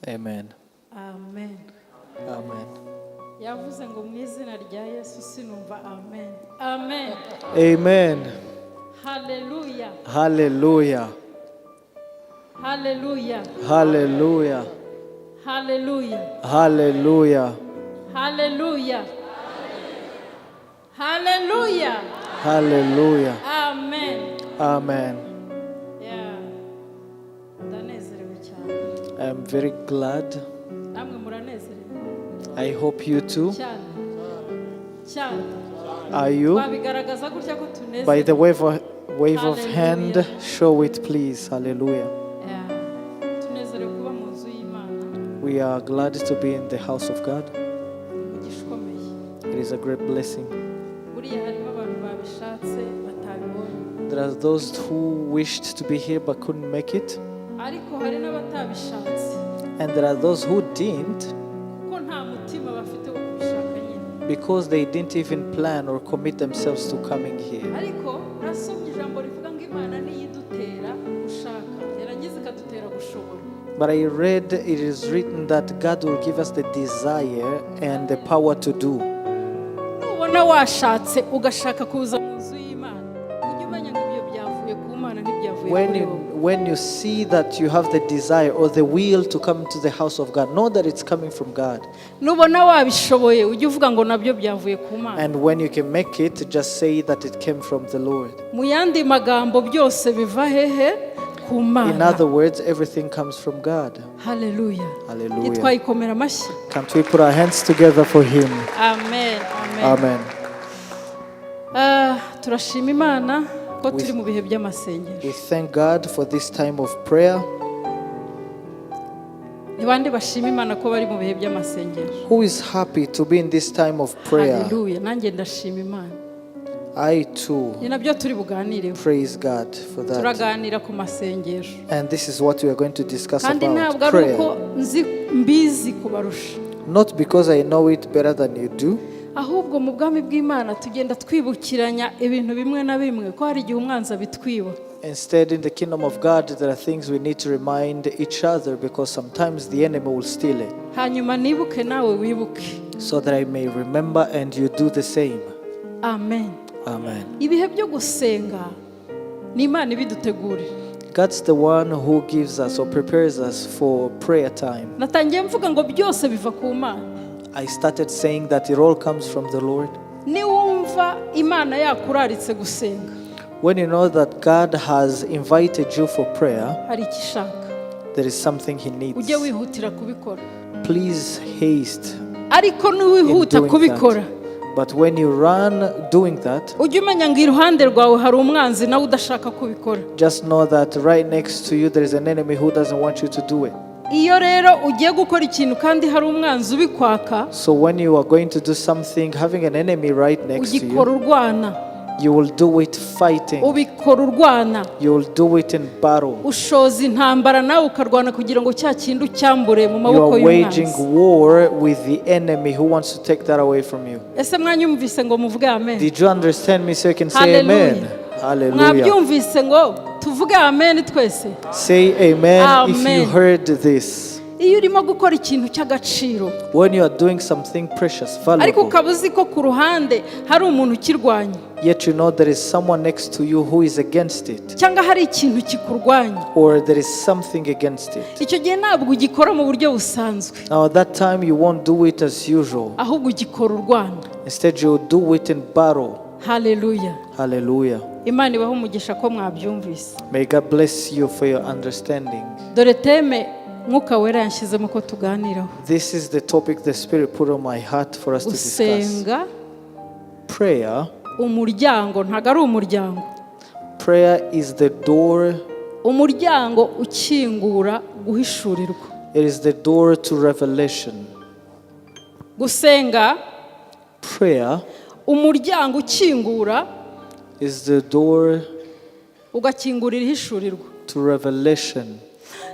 Amen. Amen. Amen. Yavuze ngo mu izina rya Yesu, sinumva. Amen, amen. Amen. Haleluya. Hallelujah. Haleluya. Hallelujah. Haleluya. Hallelujah. Haleluya, haleluya. Hallelujah. Amen. Amen. Yeah. Ndanezerewe cyane. I am very glad. Namwe muranezerewe? I hope you too. Cyane cyane. Are you? Twabigaragaza gutya ko By the tunezerewe. wave of hand, Hallelujah. show it, please. Hallelujah. Yeah. Tunezerewe kuba mu nzu y'Imana. We are glad to be in the house of God. Umugisha ukomeye. It is a great blessing. Buriya harimo abantu babishatse batabibonye. There are those who wished to be here but couldn't make it, Ariko hari n'abatabishatse and there are those who didn't kuko nta mutima bafite wo kubishaka nyine. Because they didn't even plan or commit themselves to coming here. Ariko nasomye ijambo rivuga ngo Imana niyo idutera gushaka, yarangiza ikadutera gushobora. But I read it is written that God will give us the desire and the power to do. Nubona washatse ugashaka kuza mu nzu y'Imana, ujye umenya ngo ibyo byavuye ku Mana, ntibyavuye When kuri you, wowe. When you see that you have the desire or the will to come to the house of God, know that it's coming from God. Nubona wabishoboye, ujye uvuga ngo nabyo byavuye ku Mana. And when you can make it, just say that it came from the Lord. Mu yandi magambo, byose biva hehe? Ku In Mana. Other words, everything comes from God. Haleluya. Hallelujah. Ntitwayikomera amashyi? Can't we put our hands together for Him? Amen, amen. Amen. Ah, turashima Imana ko turi mu bihe by'amasengesho. We thank God for this time of prayer. Ni bande bashima Imana ko bari mu bihe by'amasengesho? Who is happy to be in this time of prayer? Haleluya, nanjye ndashima Imana. I too Ni nabyo turi buganireho. Praise God for that. Turaganira ku masengesho. And this is what we are going to discuss Kandi about ntabwo ari prayer. uko nzi mbizi kubarusha, Not because I know it better than you do, ahubwo mu bwami bw'Imana tugenda twibukiranya ibintu bimwe na bimwe, ko hari igihe umwanzi abitwiba. Instead, in the kingdom of God, there are things we need to remind each other because sometimes the enemy will steal it. Hanyuma nibuke, nawe wibuke. So that I may remember and you do the same. Amen. Amen. Ibihe byo gusenga ni Imana ibidutegurira. God's the one who gives us or prepares us for prayer time. Natangiye mvuga ngo byose biva ku Mana. I started saying that it all comes from the Lord. Niwumva Imana yakuraritse gusenga, When you know that God has invited you for prayer, hari icyo ishaka. There is something He needs. Ujye wihutira kubikora. Please haste Ariko in niwihuta doing kubikora, that. But when you run doing that, ujye umenya ngo iruhande rwawe hari umwanzi nawe udashaka kubikora. Just know that right next to you there is an enemy who doesn't want you to do it. Iyo rero ugiye gukora ikintu kandi hari umwanzi ubikwaka, So when you are going to do something, having an enemy right next to ugikora you, urwana. You will do it fighting. Ubikora urwana. You will do it in battle. Ushoza intambara nawe ukarwana kugira ngo cya kindi ucyambure mu You maboko are waging y'umwanzi. War with the enemy who wants to take that away from you. Ese mwanyumvise ngo muvuge amen? Did you understand me so you can say amen? Hallelujah. Hallelujah. Mwabyumvise ngo tuvuge amen twese? Say amen if you Amen. Heard this. Iyo urimo gukora ikintu cy'agaciro, When you are doing something precious, ariko valuable, ukaba uzi ko ku ruhande hari umuntu ukirwanya, yet you know there is someone next to you who is against it, cyangwa hari ikintu kikurwanya, or there is something against it. Icyo gihe ntabwo ugikora mu buryo busanzwe, Now, at that time, you won't do it as usual. Ahubwo ugikora urwana. Instead, you'll do it in battle. Haleluya. Hallelujah. Imana ibahe umugisha ko mwabyumvise. May God bless you for your understanding. Dore theme Mwuka Wera yanshyizemo ko tuganiraho. This is the topic the Spirit put on my heart for us to discuss. Gusenga, Prayer, umuryango, ntabwo ari umuryango, prayer is the door, umuryango ukingura guhishurirwa. It is the door to revelation. Gusenga, Prayer umuryango ukingura is the door ugakingurira ihishurirwa. To revelation.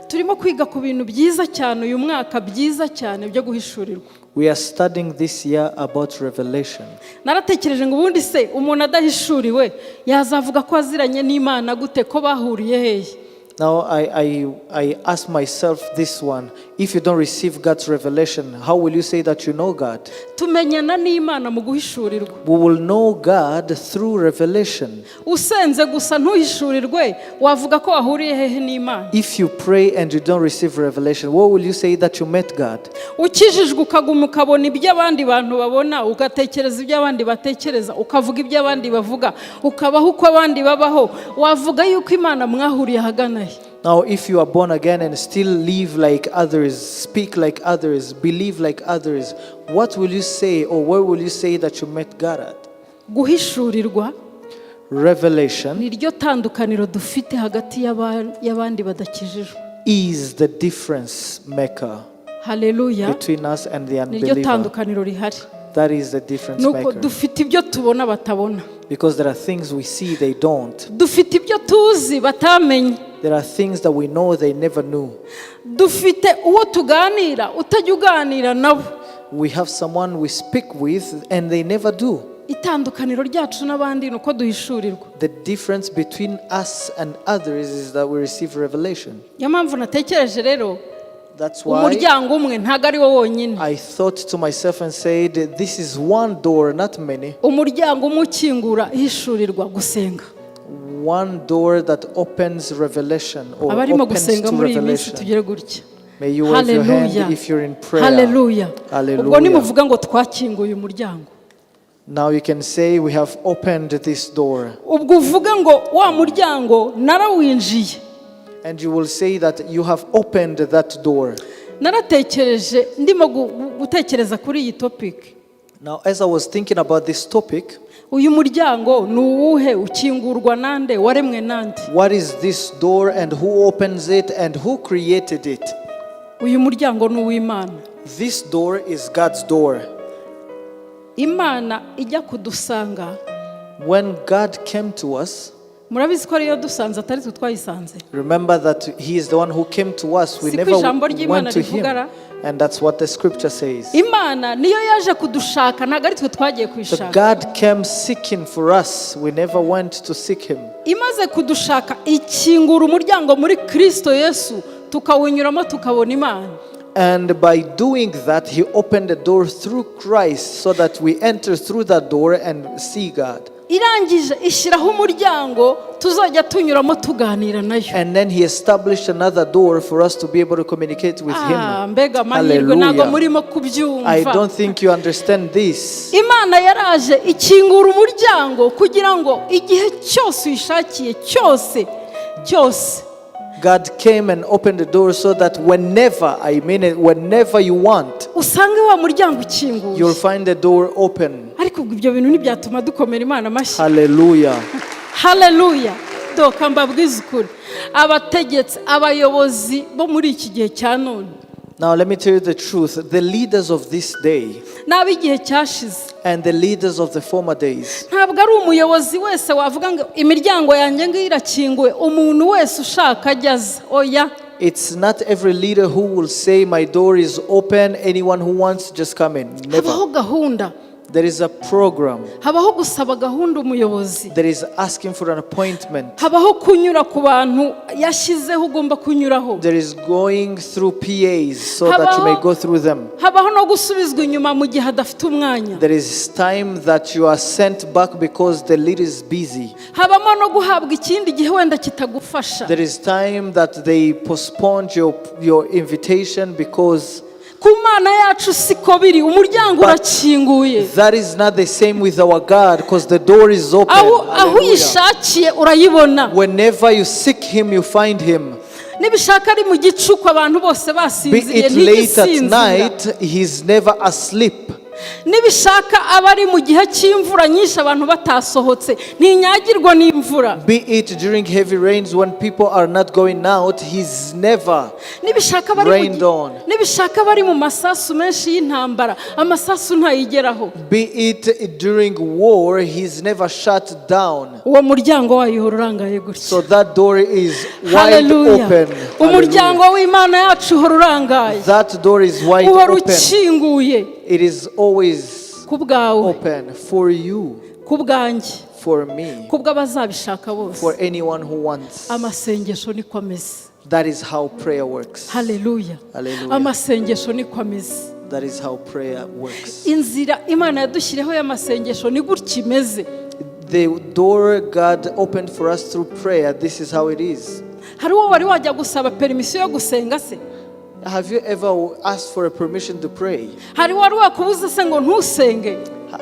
Turimo kwiga ku bintu byiza cyane uyu mwaka, byiza cyane byo guhishurirwa. We are studying this year about revelation. Naratekereje ngo ubundi se umuntu adahishuriwe yazavuga ko aziranye n'Imana gute, ko bahuriye hehe? Now I ask myself this one. If you don't receive God's revelation, how will you say that you know God? Tumenyana n'Imana mu guhishurirwa. We will know God through revelation. Usenze gusa ntuhishurirwe, wavuga ko wahuriye hehe n'Imana? If you pray and you don't receive revelation, what will you say that you met God? Ukijijwe ukaguma ukabona ibyo abandi bantu babona, ugatekereza ibyo abandi batekereza, ukavuga ibyo abandi bavuga, ukabaho uko abandi babaho, wavuga yuko Imana mwahuriye ahagana he? Now, if you are born again and still live like others, speak like others, believe like others, what will you say or where will you say that you met God at? Guhishurirwa Revelation ni ryo tandukaniro dufite hagati y'abandi badakijijwe. Is the difference maker Haleluya. Between us and the Ni ryo unbeliever. Tandukaniro rihari. That is the difference Nuko maker. dufite ibyo tubona batabona. Because there are things we see they don't. Dufite ibyo tuzi batamenye. There are things that we know they never knew. Dufite uwo tuganira utajya uganira nabo. We have someone we speak with and they never do. Itandukaniro ryacu n'abandi ni uko duhishurirwa. The difference between us and others is that we receive revelation. Niyo mpamvu natekereje rero, That's why umuryango umwe ntabwo ari wo wonyine. I thought to myself and said, this is one door, not many. Umuryango umwe ukingura ihishurirwa, gusenga. One door that opens revelation or Abarimo opens gusenga to muri iyi minsi, revelation. tugere gutya. May you wave your hand Haleluya. If you're in prayer. Haleluya. Ubwo Hallelujah. nimuvuga ngo twakinguye umuryango, Now you can say, we have opened this door. Ubwo uvuga ngo wa muryango narawinjiye. And you will say that you have opened that door. Naratekereje ndimo gutekereza kuri iyi topic. Now, as I was thinking about this topic, Uyu muryango ni uwuhe? Ukingurwa nande? Waremwe nande? What is this door and who opens it and who created it? Uyu muryango ni uw'Imana. This door is God's door. Imana ijya kudusanga, When God came to us, murabizi ko ariyo dusanze, atari twe twayisanze. Remember that He is the one who came to us. We Siko never ijambo ry'Imana went to Him. rivuga ra? And that's what the scripture says. Imana niyo yaje kudushaka, ntabwo ari twe twagiye So kuyishaka. God came seeking for us. We never went to seek Him. Imaze kudushaka ikingura umuryango muri Kirisito Yesu, tukawunyuramo tukabona Imana. And by doing that, He opened the door through Christ so that we enter through that door and see God. Irangije ishyiraho umuryango tuzajya tunyuramo tuganira nayo. And then He established another door for us to be able to communicate with Ah, Him. mbega amahirwe, ntabwo Hallelujah. murimo I kubyumva. don't think you understand this. Imana yaraje ikingura umuryango kugira ngo igihe cyose uyishakiye cyose cyose, God came and opened the door so that whenever, I mean it, whenever you want, usange wa muryango ukinguye. You'll find the door open. Ariko ubwo ibyo bintu ntibyatuma dukomera Imana amashyi? Hallelujah. Haleluya. Doka mbabwize ukuri, abategetsi, abayobozi bo muri iki gihe cya none, Now, let me tell you the truth. The leaders of this day n'ab'igihe cyashize, and the leaders of the former days, ntabwo ari umuyobozi wese wavuga ngo imiryango yanjye ngiyo irakinguye, umuntu wese ushaka ajya aza, oya. It's not every leader who will say, "My door is open, anyone who wants, just come in." Never. Habaho gahunda. There is a program, Habaho gusaba gahunda umuyobozi. There is asking for an appointment, Habaho kunyura ku bantu yashyizeho ugomba kunyuraho. There is going through PAs so that you may go through them. Habaho no gusubizwa inyuma mu gihe adafite umwanya. There is time that you are sent back because the leader is busy. Habamo no guhabwa ikindi gihe wenda kitagufasha. There is time that they postponed your invitation because Ku Mana yacu siko biri, umuryango urakinguye. That is not the same with our God, because the door is open. Aho aho Hallelujah. uyishakiye urayibona. Whenever you seek Him, you find Him. Nibishaka ari mu gicuku abantu bose Be basinziriye, it late at ntigisinzira. Night, He's never asleep. Nibishaka aba ari mu gihe cy'imvura nyinshi abantu batasohotse, ntinyagirwa n'imvura. Be it during heavy rains when people are not going out, He's never Nibishaka bari mu rained on. Nibishaka bari mu masasu menshi y'intambara, amasasu ntayigeraho. Be it during war, He's never shut down. Uwo muryango wayo uhora urangaye gutya. So that door is wide Haleluya. Open. Umuryango Hallelujah. w'Imana yacu uhora urangaye, That door is wide uhora open. ukinguye It is always ku bwawe, open for you, ku bwanjye. For me. Kubw'abazabishaka bose. For anyone who wants. Amasengesho niko ameze. That is how prayer works. Haleluya. Hallelujah. Amasengesho niko ameze. That is how prayer works. Inzira Imana yadushyiriyeho y'amasengesho ni gutya imeze. The door God opened for us through prayer, this is how it is. Hari uwo wari wajya gusaba permission yo gusenga se? Have you ever asked for a permission to pray? Hari uwari wakubuza se ngo ntusenge?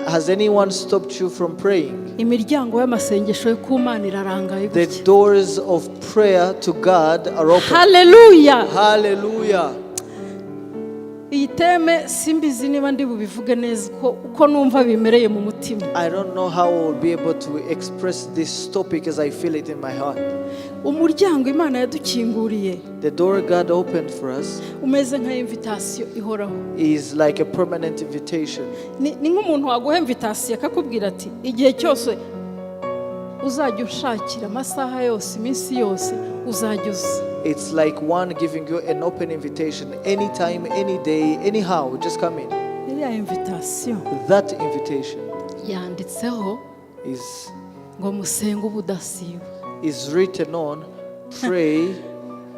Has anyone stopped you from praying? Imiryango y'amasengesho yo ku Mana irarangaye The gutya. Doors of prayer to God are open. Haleluya. Hallelujah. Iyi thème simbizi niba ndi bubivuge neza uko numva bimereye mu mutima. I don't know how I will be able to express this topic as I feel it in my heart. Umuryango Imana yadukinguriye The door God opened for us umeze nka invitation ihoraho. Is like a permanent invitation. Ni nk'umuntu waguha invitation akakubwira ati igihe cyose uzajya ushakira amasaha yose iminsi yose uzajya uza. It's like one giving you an open invitation anytime, any day, anyhow. Just come in. Iriya invitation That invitation yanditseho is, ngo musenge ubudasiba. Is written on pray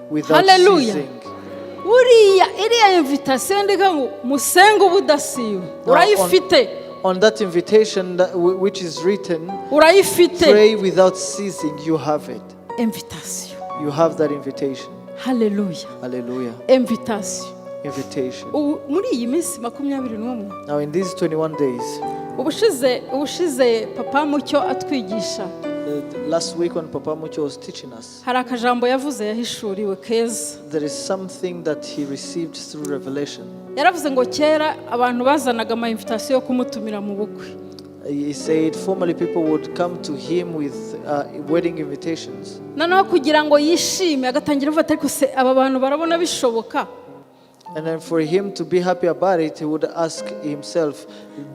without Hallelujah. ceasing. Buriya iriya invitation ndika ngo musenge ubudasiba urayifite. On that invitation which is written, Urayifite. Pray without ceasing, you have it. Invitation. You have that invitation. Haleluya. Hallelujah. Invitation. Invitation. Ubu muri iyi minsi 21 Now, in these 21 days, ubushize papa Mucyo atwigisha last week when Papa Mucho was teaching us, hari akajambo yavuze yahishuriwe keza. There is something that he received through revelation. Yaravuze ngo kera abantu bazanaga ama invitation yo kumutumira mu bukwe. He said formerly people would come to him with wedding invitations. Noneho kugira ngo yishime agatangira avuga ati ariko se aba bantu barabona bishoboka? And then for him to be happy about it, he would ask himself,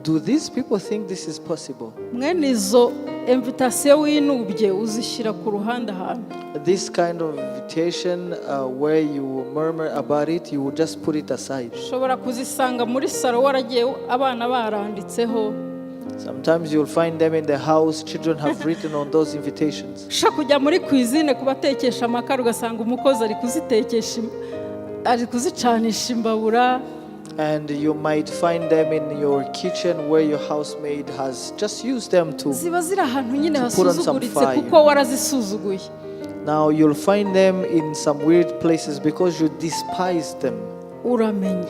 "Do these people think this is possible?" Mwene izo invitation winubye uzishyira ku ruhande ahantu. This kind of invitation where you murmur about it, you would just put it aside. Ushobora kuzisanga muri salon waragiye abana baranditseho. Sometimes you'll find them in the house, children have written on those invitations. Ushobora kujya muri cuisine kubatekesha amakara ugasanga umukozi ari kuzitekesha ari kuzicanisha imbabura. And you might find them in your kitchen where your housemaid has just used them to. Ziba ziri ahantu nyine To put on some hasuzuguritse fire. kuko warazisuzuguye. Now you'll find them in some weird places because you despise them. Uramenye.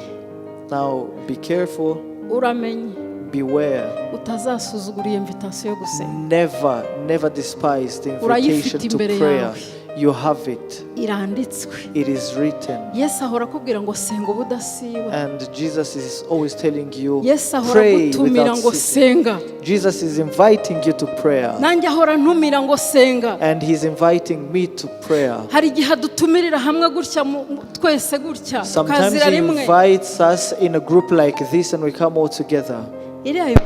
Now be careful, Uramenye beware. Utazasuzugura iyo invitation yo gusenga. Never, never despise the invitation Urayifite to imbere prayer. yawe. You have it. Iranditswe. It is written. Yesu ahora akubwira ngo senga ubudasiba. And Jesus is always telling you, Yesu ahora pray agutumira without ngo ceasing. senga. Jesus is inviting you to prayer. Nanjye ahora ntumira ngo senga. And he's inviting me to prayer. Hari igihe adutumirira hamwe gutya twese gutya Sometimes tukazira he rimwe. Invites us in a group like this and we come all together. Iriya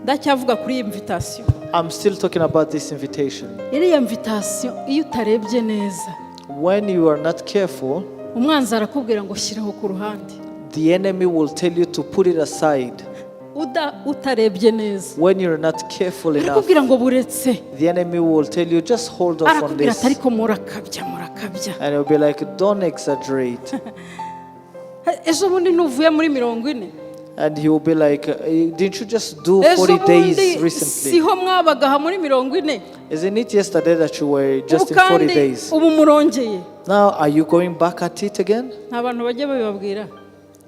ndacyavuga kuri iyi invitation. I'm still talking about this invitation. Iriya invitation iyo utarebye neza When you are not careful, umwanzi arakubwira ngo shyiraho ku ruhande. The enemy will tell you to put it aside. Utarebye neza When you're not careful enough, arakubwira ngo buretse. The enemy will tell you, just hold off on Arakubwira ati this. ariko murakabya murakabya. And it'll be like, don't exaggerate. Ejo bundi ntuvuye muri 40. And he will be like, didn't you just do Ejo 40 days bundi recently? siho mwabagaha muri 40? Isn't it yesterday that you were just Ubu in 40 kandi days? ubu murongeye. Now, are you going back at it again? Nta bantu bajya babibabwira?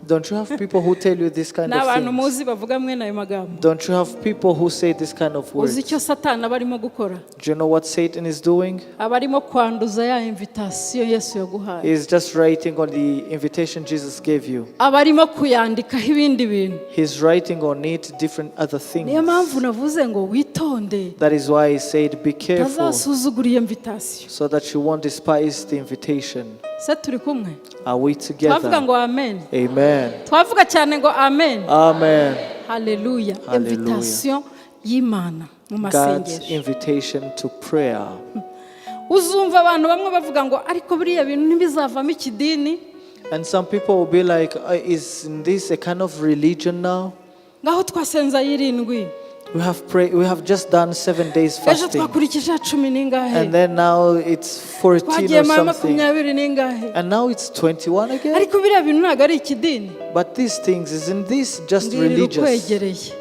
Don't you have people who tell you this kind Ni of abantu things? muzi bavuga mwene ayo magambo? Don't you have people who say this kind of Uzi words? icyo Satani aba arimo gukora? Do you know what Satan is doing? Aba arimo kwanduza ya invitation Yesu yaguhaye. He's just writing on the invitation Jesus gave you. Aba arimo kuyandikaho ibindi bintu. He's writing on it different other Niyo mpamvu things. navuze ngo witonde That is why he said, be careful utazasuzugura iyo invitation. So that you won't despise the invitation. Se turi kumwe? Are we Twavuga together? ngo amen. Amen. Twavuga cyane ngo amen. Amen. Haleluya. Hallelujah. Invitation y'Imana mu God's masengesho. Invitation to prayer. Uzumva abantu bamwe bavuga ngo ariko biriya bintu ntibizavamo ikidini. And some people will be like, "Is this a kind of religion now? Ngaho twasenze ay'irindwi. We have prayed, we have just done 7 days Ejo fasting." twakurikije cumi n'ingahe. And then now it's 14 Twagiye or mu something. 20 n'ingahe. And now it's 21 again. Ariko biriya bintu ntabwo ari ikidini. But these things, isn't this just Mbwirira religious? ukwegereye.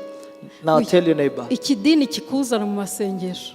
Now tell your neighbor. Ikidini kikuzana mu masengesho,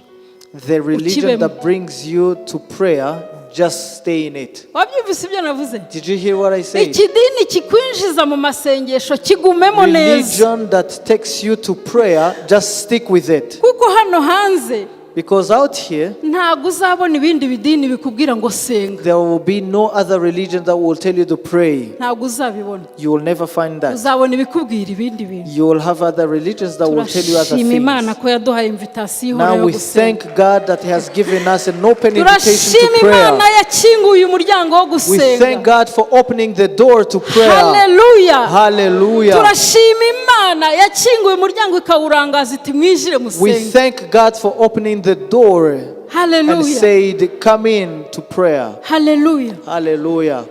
The religion ukibemo. That brings you to prayer, just stay in it. Wabyumvise ibyo navuze? Did you hear what I said? Ikidini kikwinjiza mu masengesho kigumemo neza. Religion that takes you to prayer, just stick with it. Kuko hano hanze Because out here, ntabwo uzabona ibindi bidini bikubwira ngo senga. There will be no other religion that will tell you to pray. Ntabwo uzabibona. You will never find that. Uzabona ibikubwira ibindi bintu. You will have other religions that will tell you other Turashima Imana things. Ko yaduhaye invitation ihora Now yo we gusenga. Thank God that He has given us an open invitation Turashima to prayer. Imana yakinguye umuryango wo We gusenga. Thank God for opening the door to prayer. Haleluya. Hallelujah. Turashima Imana yakinguye umuryango ikawurangaza iti mwinjire We musenge. Thank God for opening the door and Haleluya. Said, "Come in to prayer." Haleluya. Hallelujah.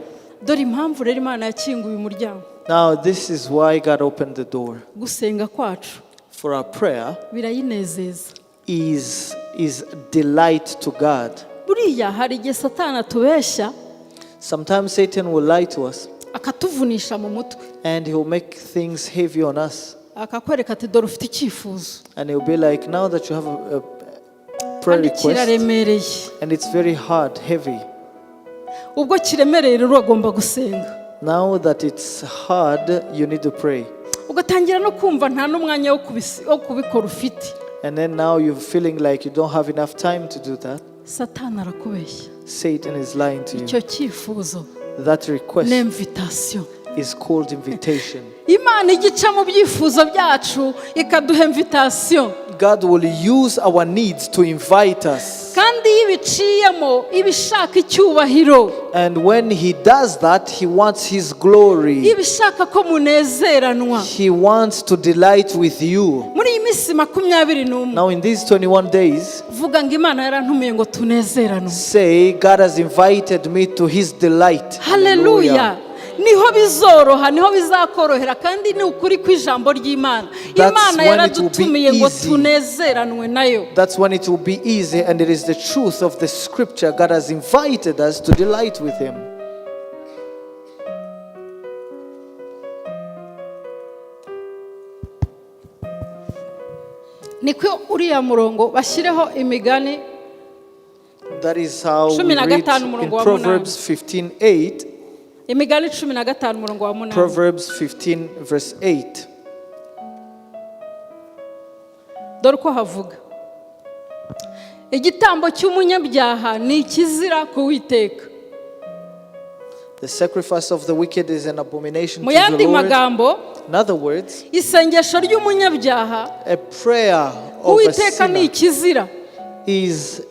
Dore impamvu rero Imana yakinguye umuryango. Now, this is why God opened the door. Gusenga kwacu For our prayer birayinezeza. is delight to God. Buriya hari igihe Satani atubeshya Sometimes Satan will lie to us akatuvunisha mu mutwe and he'll make things heavy on us. Akakwereka ati dore ufite icyifuzo And he'll be like, "Now that you have a prayer kandi request, kiraremereye. And it's very hard, heavy." Ubwo kiremereye rero uragomba gusenga. Now that it's hard, you need to pray. Ugatangira no kumva nta n'umwanya wo kubikora ufite. And then now you're feeling like you don't have enough time to do that. Satani arakubeshya. Satan is lying to you. Icyo cyifuzo That request ni invitation. Is called invitation. Imana igica mu byifuzo byacu ikaduha invitation. God will use our needs to invite us. Kandi iyo ibiciyemo iba ishaka icyubahiro. And when He does that, He wants His glory. Iba ishaka ko munezeranwa. He wants to delight with you. Muri iyi minsi 21, Now, in these 21 days, vuga ngo Imana yarantumiye ngo tunezeranwe. Say, "God has invited me to His delight." Haleluya. Niho bizoroha, niho bizakorohera kandi ni ukuri kw'ijambo ry'Imana. That's Imana when it will be yaradutumiye ngo easy. Tunezeranwe nayo. That's when it will be easy, and it is the truth of the scripture. God has invited us to delight with Him. Niko uriya murongo bashyireho Imigani That is how we 15 read in umurongo wa munani. Proverbs 15:8. Imigani 15 umurongo wa 8. Proverbs 15, verse 8. Dore uko havuga: igitambo cy'umunyabyaha ni ikizira ku Witeka. The sacrifice of the wicked is an abomination Mu to the yandi Lord. magambo, In other words, isengesho ry'umunyabyaha a prayer ku of a Witeka ni sinner ikizira, is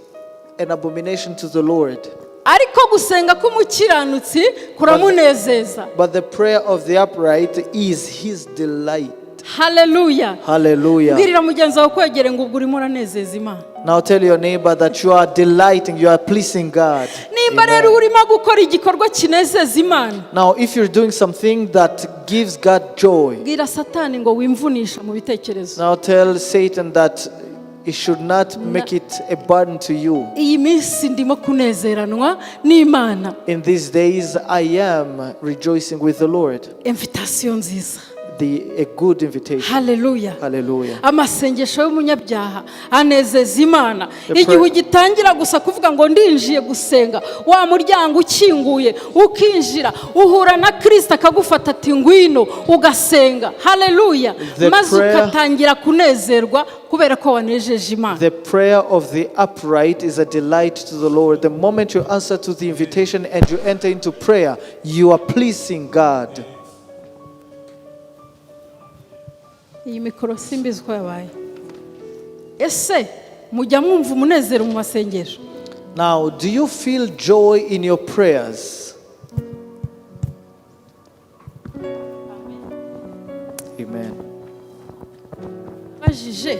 an abomination to the Lord. Ariko gusenga k'umukiranutsi kuramunezeza. But the prayer of the upright is his delight. Haleluya. Hallelujah. Mbwirira mugenzi wawe ukwegere ngo ubwo urimo uranezeza Imana. Now tell your neighbor that you are delighting, you are pleasing God. Nimba rero urimo gukora igikorwa kinezeza Imana, Now, if you're doing something that gives God joy, bwira Satani ngo wimvunisha mu bitekerezo. Now tell Satan that he should not make it a burden to you. Iyi minsi ndimo kunezeranwa n'Imana. In these days, I am rejoicing with the Lord. Invitation nziza. A good invitation. Haleluya. Hallelujah. Amasengesho y'umunyabyaha anezeza Imana. The Igihe ugitangira gusa kuvuga ngo ndinjiye gusenga, wa muryango ukinguye ukinjira uhura na Kirisita akagufata ati ngwino ugasenga. Haleluya. The Maze ugatangira kunezerwa kubera ko wanejeje Imana. The prayer of the upright is a delight to the Lord. The moment you answer to the invitation and you enter into prayer, you are pleasing God. Iyi mikoro simbizi uko yabaye. Ese mujya mwumva umunezero mu masengesho? Now, do you feel joy in your prayers? Amen. Bajije.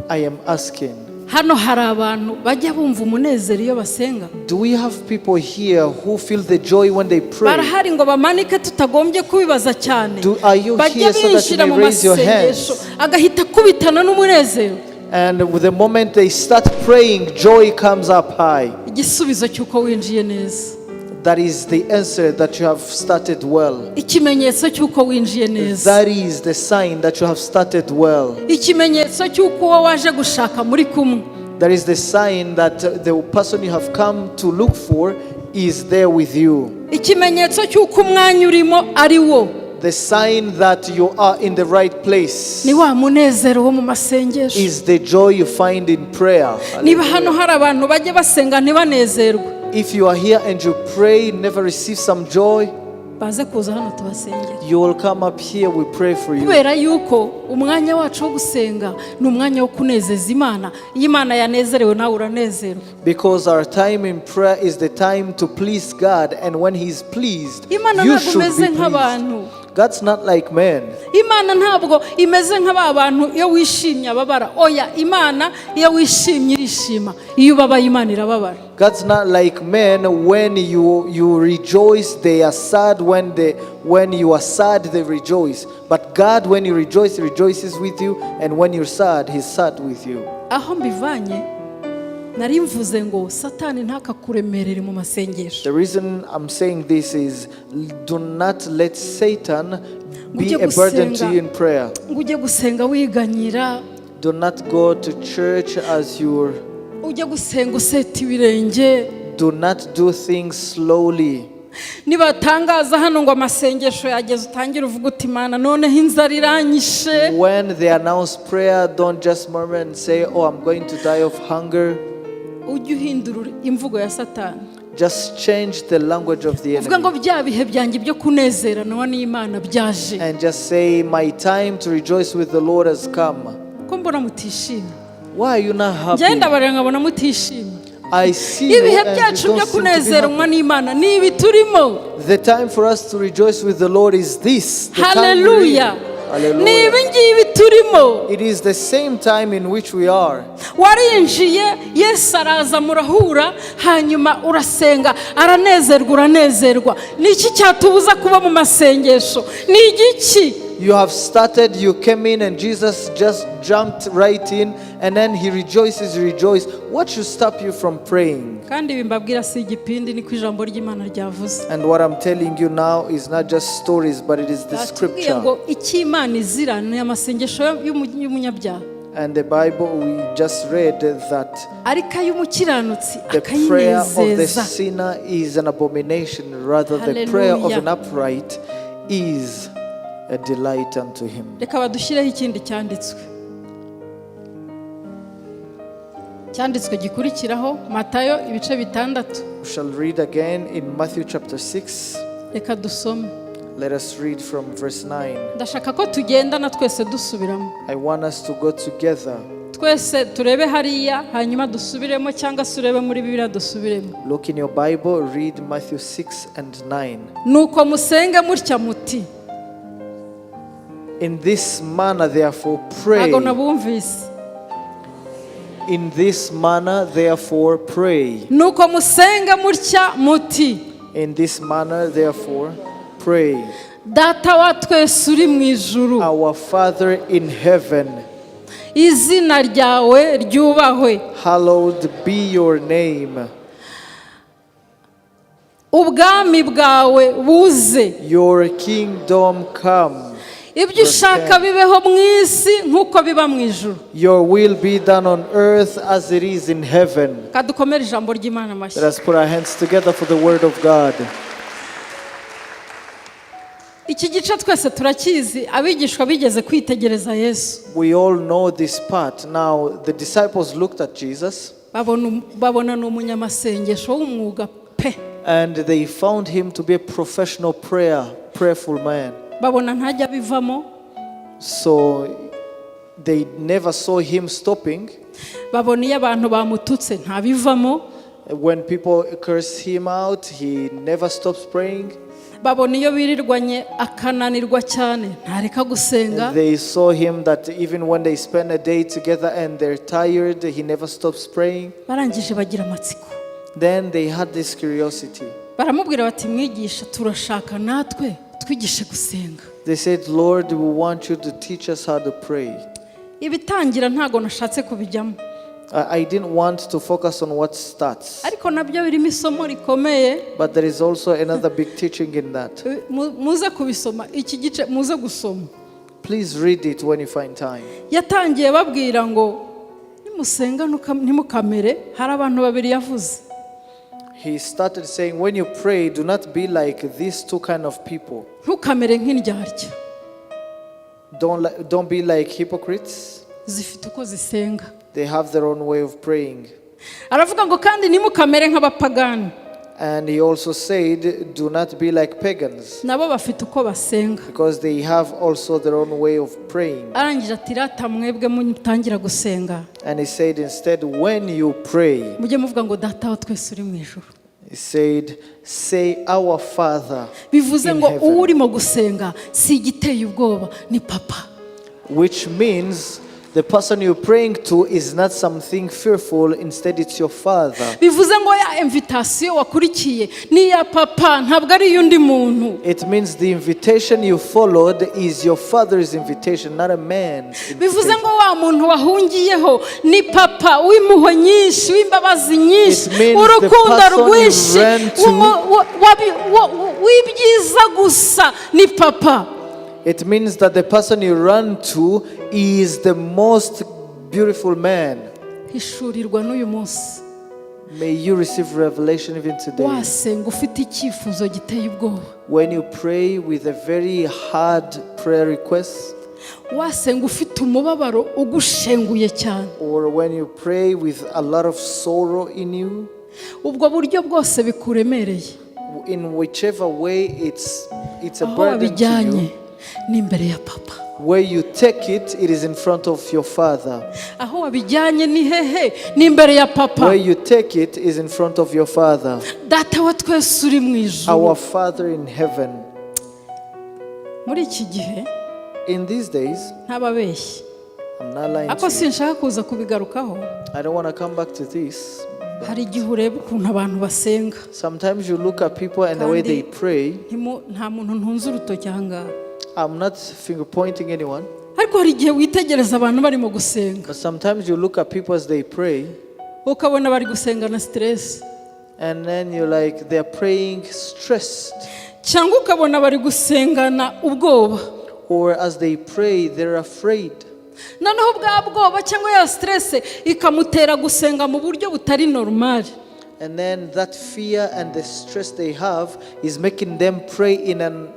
I am asking, Hano hari abantu bajya bumva umunezero iyo basenga? Do we have people here who feel the joy when they pray? Barahari ngo bamanike tutagombye kubibaza cyane. Are you Bajya here so that you binjira may mu raise your masengesho hands? agahita akubitana n'umunezero. And with the moment they start praying, joy comes up high. Igisubizo cy'uko winjiye neza. That is the answer that you have started well. Ikimenyetso cy'uko winjiye neza. That is the sign that you have started well. Ikimenyetso cy'uko uwo waje gushaka muri kumwe. That is the sign that the person you have come to look for is there with you. Ikimenyetso cy'uko umwanya urimo ari wo. The sign that you are in the right place Ni wa munezero wo mu masengesho. Is the joy you find in prayer. Niba hano hari abantu bajya basenga ntibanezerwe, If you are here and you pray, never receive some joy, baze kuza hano tubasengere. You will come up here, we pray for you. Kubera yuko umwanya wacu wo gusenga ni umwanya wo kunezeza Imana. Iyo Imana yanezerewe nawe uranezerwa. Because our time in prayer is the time to please God, and when He's pleased, Imana you ntabwo should be imeze pleased. nk'abantu. God's not like man. Imana ntabwo imeze nk'aba bantu iyo wishimye ababara. Oya, Imana iyo wishimye irishima, iyo ubabaye Imana irababara. God's not like men. When you rejoice, they are sad. When you are sad, they rejoice. But God, when you rejoice, He rejoices with you, and when you're sad, He's sad with you. Aho mbivanye nari mvuze ngo Satani ntakakuremerere mu masengesho. The reason I'm saying this is, do not let Satan be Ujye a burden to gusenga. You in prayer. Ngo ujye gusenga wiganyira. Do not go to church as you're. Ujye gusenga useta ibirenge. Do not do things slowly. Nibatangaza hano ngo amasengesho yageze utangire uvuga uti Imana noneho inzara iranyishe. When they announce prayer, don't just murmur and say, "Oh, I'm going to die of hunger." Ujye uhindura imvugo ya Satani. Just change the language of the Uvuga ngo enemy. bya bihe byanjye byo kunezeranwa n'Imana byaje. And just say, "My time to rejoice with the Lord has come." Ko mbona mutishimye? Why are you not happy? Ngenda bareba nkabona mutishimye. I see you Ibihe and you byacu don't byo seem to be kunezeranwa happy. n'Imana ni ibi turimo. The time for us to rejoice with the Lord is this. The time we're in. Haleluya. Ni Hallelujah. ibi ngibi turimo. It is the same time in which we are. Warinjiye Yesu araza murahura hanyuma urasenga aranezerwa uranezerwa. Ni iki cyatubuza kuba mu masengesho? Ni igiki? You have started, you came in, and Jesus just jumped right in, and then He rejoices, you rejoice. What should stop you from praying? Kandi ibi mbabwira si igipindi niko ijambo ry'Imana ryavuze. And what I'm telling you now is not just stories, but it is the Batubwiye scripture. ngo icyo Imana izira ni amasengesho y'umunyabyaha. And the Bible, we just read that Ariko ay'umukiranutsi the prayer of the akayinezeza. Sinner is an abomination, rather, the prayer of Hallelujah. an upright is a delight unto him. Reka badushyireho ikindi cyanditswe cyanditswe gikurikiraho Matayo ibice 6. We shall read again in Matthew chapter 6. Reka dusome. Let us read from verse 9. Ndashaka ko tugendana twese dusubiramo. I want us to go together. Twese turebe hariya hanyuma dusubiremo cyangwa se urebe muri Bibiliya dusubiremo. Look in your Bible, read Matthew 6 and 9. Nuko musenge mutya muti. In this manner, therefore, pray. Ntabwo nabumvise. In this manner, therefore, pray. Nuko musenge mutya muti. In this manner, therefore, pray. Data wa twese uri mu ijuru, Our Father in heaven, izina ryawe ryubahwe, hallowed be your name. Ubwami bwawe buze, Your kingdom come. Ibyo ushaka bibeho mu isi nk'uko biba mu ijuru. Your will be done on earth as it is in heaven. Kadukomere ijambo ry'Imana amashyi. Let us put our hands together for the word of God. Iki gice twese turakizi. Abigishwa bigeze kwitegereza Yesu. We all know this part. Now, the disciples looked at Jesus Babona babona ni umunyamasengesho w'umwuga pe. And they found him to be a professional prayerful man. Babona ntajya abivamo. So they never saw him stopping. Babona iyo abantu bamututse ntabivamo. When people curse him out, he never stops praying. Babona iyo birirwanye akananirwa cyane ntareka gusenga. They saw him that even when they spend a day together and they're tired, he never stops praying. Barangije bagira amatsiko. Then they had this curiosity. Baramubwira bati mwigisha turashaka natwe twigishe gusenga. They said, "Lord, we want you to teach us how to pray." Ibitangira ntabwo nashatse kubijyamo. I didn't want to focus on what starts, Ariko nabyo birimo isomo rikomeye. But there is also another big teaching in that. Muze kubisoma iki gice muze gusoma. Please read it when you find time. Yatangiye babwira ngo nimusenga ntimukamere hari abantu babiri yavuze. He started saying, "When you pray, do not be like these two kind of people." Ntukamere nk'indyarya. Don't be like hypocrites. Zifite uko zisenga. They have their own way of praying. Aravuga ngo kandi ntimukamere nk'abapagani. And he also said, "Do not be like pagans," Nabo bafite uko basenga. Because they have also their own way of praying. Arangije ati rata mwebwe mutangira gusenga And he said, "Instead, when you pray," mujye muvuga ngo data wa twese uri mu ijuru. He said, "Say, 'Our Father Bivuze in ngo heaven.'" uwo urimo gusenga si igiteye ubwoba ni papa. Which means the person you're praying to is not something fearful, instead, it's your father. Bivuze ngo ya invitation wakurikiye ni iya papa ntabwo ari iy'undi muntu. It means the invitation you followed is your father's invitation, not a man's Bivuze invitation. Ngo wa muntu wahungiyeho ni papa w'impuhwe nyinshi w'imbabazi nyinshi It means the urukundo person you rwinshi ran to- w'ibyiza gusa ni papa. It means that the person you run to is the most beautiful man. Hishurirwa n'uyu munsi. May you receive revelation even today. Wasenga ufite icyifuzo giteye ubwoba. When you pray with a very hard prayer request, Wasenga ufite umubabaro ugushenguye cyane. Or when you pray with a lot of sorrow in you, Ubwo buryo bwose bikuremereye. In whichever way it's a Aho burden to wabijyanye you, ni imbere ya papa. Where you take it, it is in front of your father. Aho wabijyanye ni hehe ni imbere ya papa. Where you take it is in front of your father. Data wa twese uri mu ijuru. Our Father in heaven. Muri iki gihe In these days, ntababeshyi I'm not lying ariko to you. sinshaka kuza kubigarukaho. I don't want to come back to this. Hari igihe ureba ukuntu abantu basenga. Sometimes you look at people and the way they pray. Nta muntu ntunze urutoki aha ngaha. I'm not finger pointing anyone, Ariko hari igihe witegereza abantu barimo gusenga but sometimes you look at people as they pray, ukabona bari gusenga na stress and then you're like, they're praying stressed. Cyangwa ukabona bari gusengana ubwoba. Or as they pray, they're afraid. Noneho bwa bwoba cyangwa ya stress ikamutera gusenga mu buryo butari normal. And then that fear and the stress they have is making them pray in an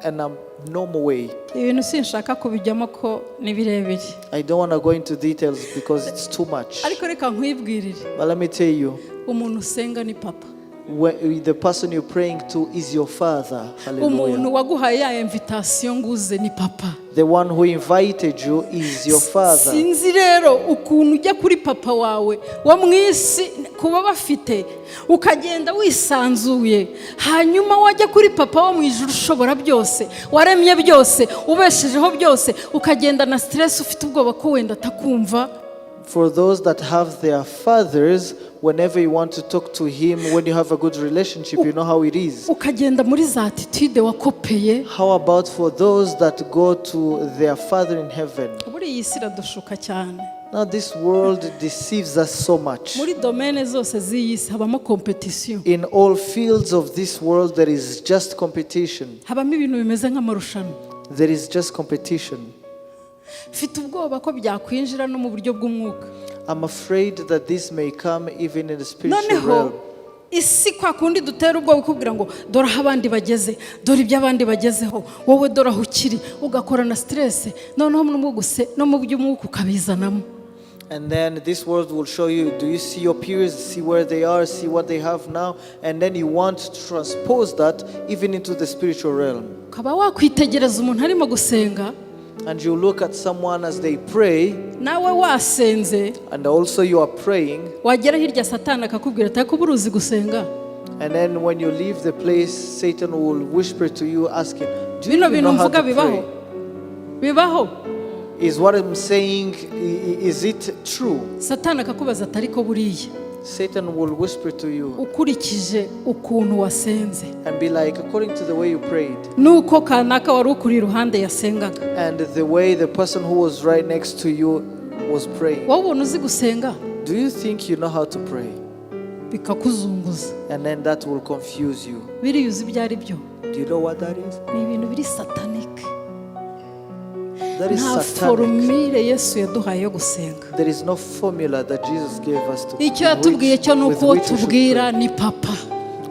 abnormal way. Ibintu sinshaka kubijyamo ko ni birebire. I don't want to go into details because it's too much. Ariko reka nkwibwirire. But let me tell you, Umuntu usenga ni papa. The person you're praying to is your father. Umuntu Hallelujah. waguhaye ya invitation ngo uze ni papa. The one who invited you is your father. Sinzi rero ukuntu ujya kuri papa wawe wo mu isi kuba bafite ukagenda wisanzuye hanyuma wajya kuri papa wo mu ijuru ushobora byose waremye byose ubeshejeho byose ukagenda na stress ufite ubwoba ko wenda atakumva. For those that have their fathers, whenever you want to talk to him, when you have a good relationship, you know how it is. Ukagenda muri za attitude wakopeye. How about for those that go to their Father in heaven? Muri iyi si iradushuka cyane. Now, this world deceives us so much. Muri domaine zose z'iyi si habamo compétition. In all fields of this world, there is just competition. Habamo ibintu bimeze nk'amarushanwa. There is just competition. Mfite ubwoba ko byakwinjira no mu buryo bw'umwuka. I'm afraid that this may come even in the spiritual Noneho realm. Isi kwa kundi dutera ubwoba ikubwira ngo dore aho abandi bageze dore ibyo abandi bagezeho wowe dore aho ukiri ugakora na stress noneho no mu by'umwuka ukabizanamo. And then this world will show you, do you see your peers, see where they are, see what they have now? And then you want to transpose that even into the spiritual realm. Ukaba wakwitegereza umuntu arimo gusenga And you look at someone as they pray, nawe wasenze and also you are praying, wagera hirya satani akakubwira ati ariko uzi gusenga. And then when you leave the place, Satan will whisper to you, asking, "Do you Bino even bintu know how mvuga to bibaho? pray? Bibaho? Is what I'm saying, is it true?" Satani akakubaza ati ariko buriya Satan will whisper to you ukurikije ukuntu wasenze and be like, "According to the way you prayed nuko kanaka wari ukuri iruhande yasengaga, and the way the person who was right next to you was praying, wowe ubona uzi gusenga?" do you think you know how to pray?" Bikakuzunguza. And then that will confuse you. Biriya uzi ibyo ari byo? Do you know what that is? Ni ibintu biri satanic. That is Nta satanic. Formule Yesu yaduhaye yo gusenga. There is no formula that Jesus gave us to Icyo yatubwiye cyo ni with uko uwo which we should tubwira pray. ni papa.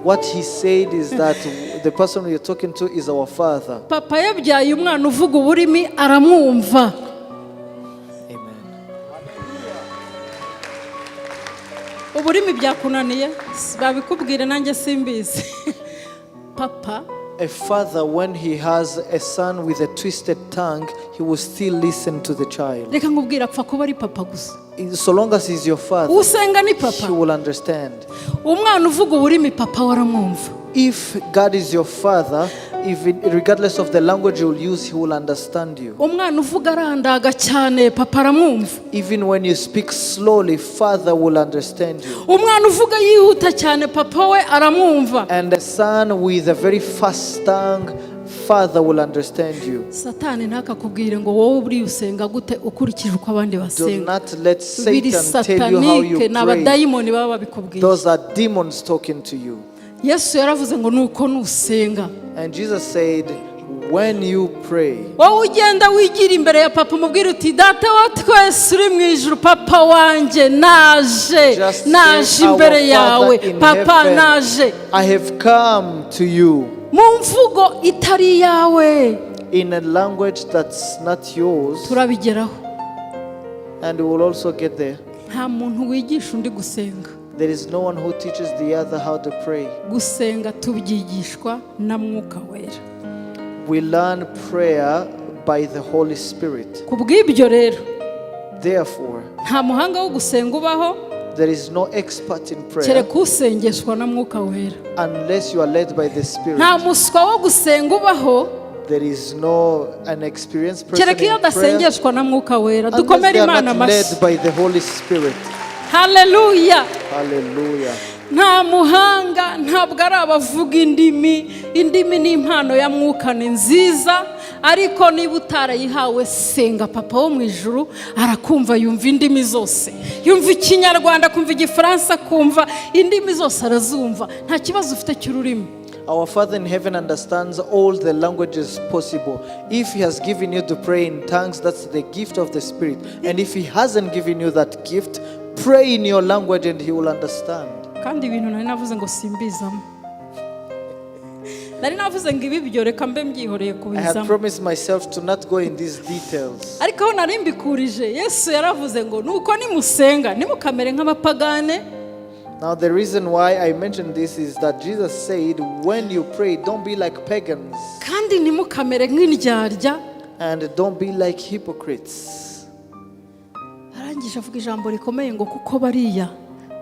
What he said is that the person we are talking to is our Father. Papa yabyaye umwana uvuga uburimi aramwumva. Amen. Uburimi byakunaniye babikubwire nanjye simbizi papa. A father, when he has a son with a twisted tongue, he will still listen to the child. Reka nkubwire, apfa kuba ari papa gusa. So long as he's your father, Usenga ni papa. he will understand. Umwana uvuga uburimi papa we aramwumva. If God is your father, even regardless of the language you will use, he will understand you. Umwana uvuga arandaga cyane papa aramwumva. Even when you speak slowly, Father will understand you. Umwana uvuga yihuta cyane papa we aramwumva. And the son with a very fast tongue, Father will understand you. Satani ntakakubwire ngo wowe buriya usenga gute ukurikije uko abandi Do basenga. not let Biri Satan tell you how you satanic, ni pray. abadayimoni baba babikubwiye. Those are demons talking to you. Yesu yaravuze ngo nuko nusenga, And Jesus said, "When you pray," wowe ugenda wigira imbere ya papa umubwira uti data wa twese uri mu ijuru, papa wanjye, naje, just naje say, imbere "Our yawe, Father in papa, heaven, naje I have come to you," mu mvugo itari iyawe. In a language that's not yours, Turabigeraho. and we will also get there. Nta muntu wigisha undi gusenga. There is no one who teaches the other how to pray. Gusenga tubyigishwa na Mwuka Wera. We learn prayer by the Holy Spirit. Ku bw'ibyo rero, Therefore, nta muhanga wo gusenga ubaho there is no expert in prayer kereka usengeshwa na Mwuka Wera. Unless you are led by the Spirit. Nta muswa wo gusenga ubaho There is no an experienced person kereka iyo in prayer adasengeshwa na Mwuka Wera. unless Dukomere they are Imana not led amashyi. by the Holy Spirit. Haleluya. Hallelujah. Nta muhanga, ntabwo ari abavuga indimi. Indimi ni impano ya mwuka, ni nziza, ariko niba utarayihawe senga papa wo mu ijuru arakumva. Yumva indimi zose, yumva Ikinyarwanda, akumva Igifaransa, akumva indimi zose arazumva. Nta kibazo ufite cy'ururimi. Our Father in heaven understands all the languages possible. If He has given you to pray in tongues, that's the gift of the Spirit. And if He hasn't given you that gift, pray in your language and He will understand. Kandi ibintu nari navuze ngo simbizamo, nari navuze ngo ibi byo reka mbe mbyihoreye I had kubizamo. Promised myself to not go in these details. Ariko aho nari mbikurije, Yesu yaravuze ngo nuko nimusenga ntimukamere nk'abapagane. Now, the reason why I mentioned this is that Jesus said, "When you pray, don't be like pagans kandi ntimukamere nk'indyarya. And don't be like hypocrites." Arangije avuga ijambo rikomeye ngo kuko bariya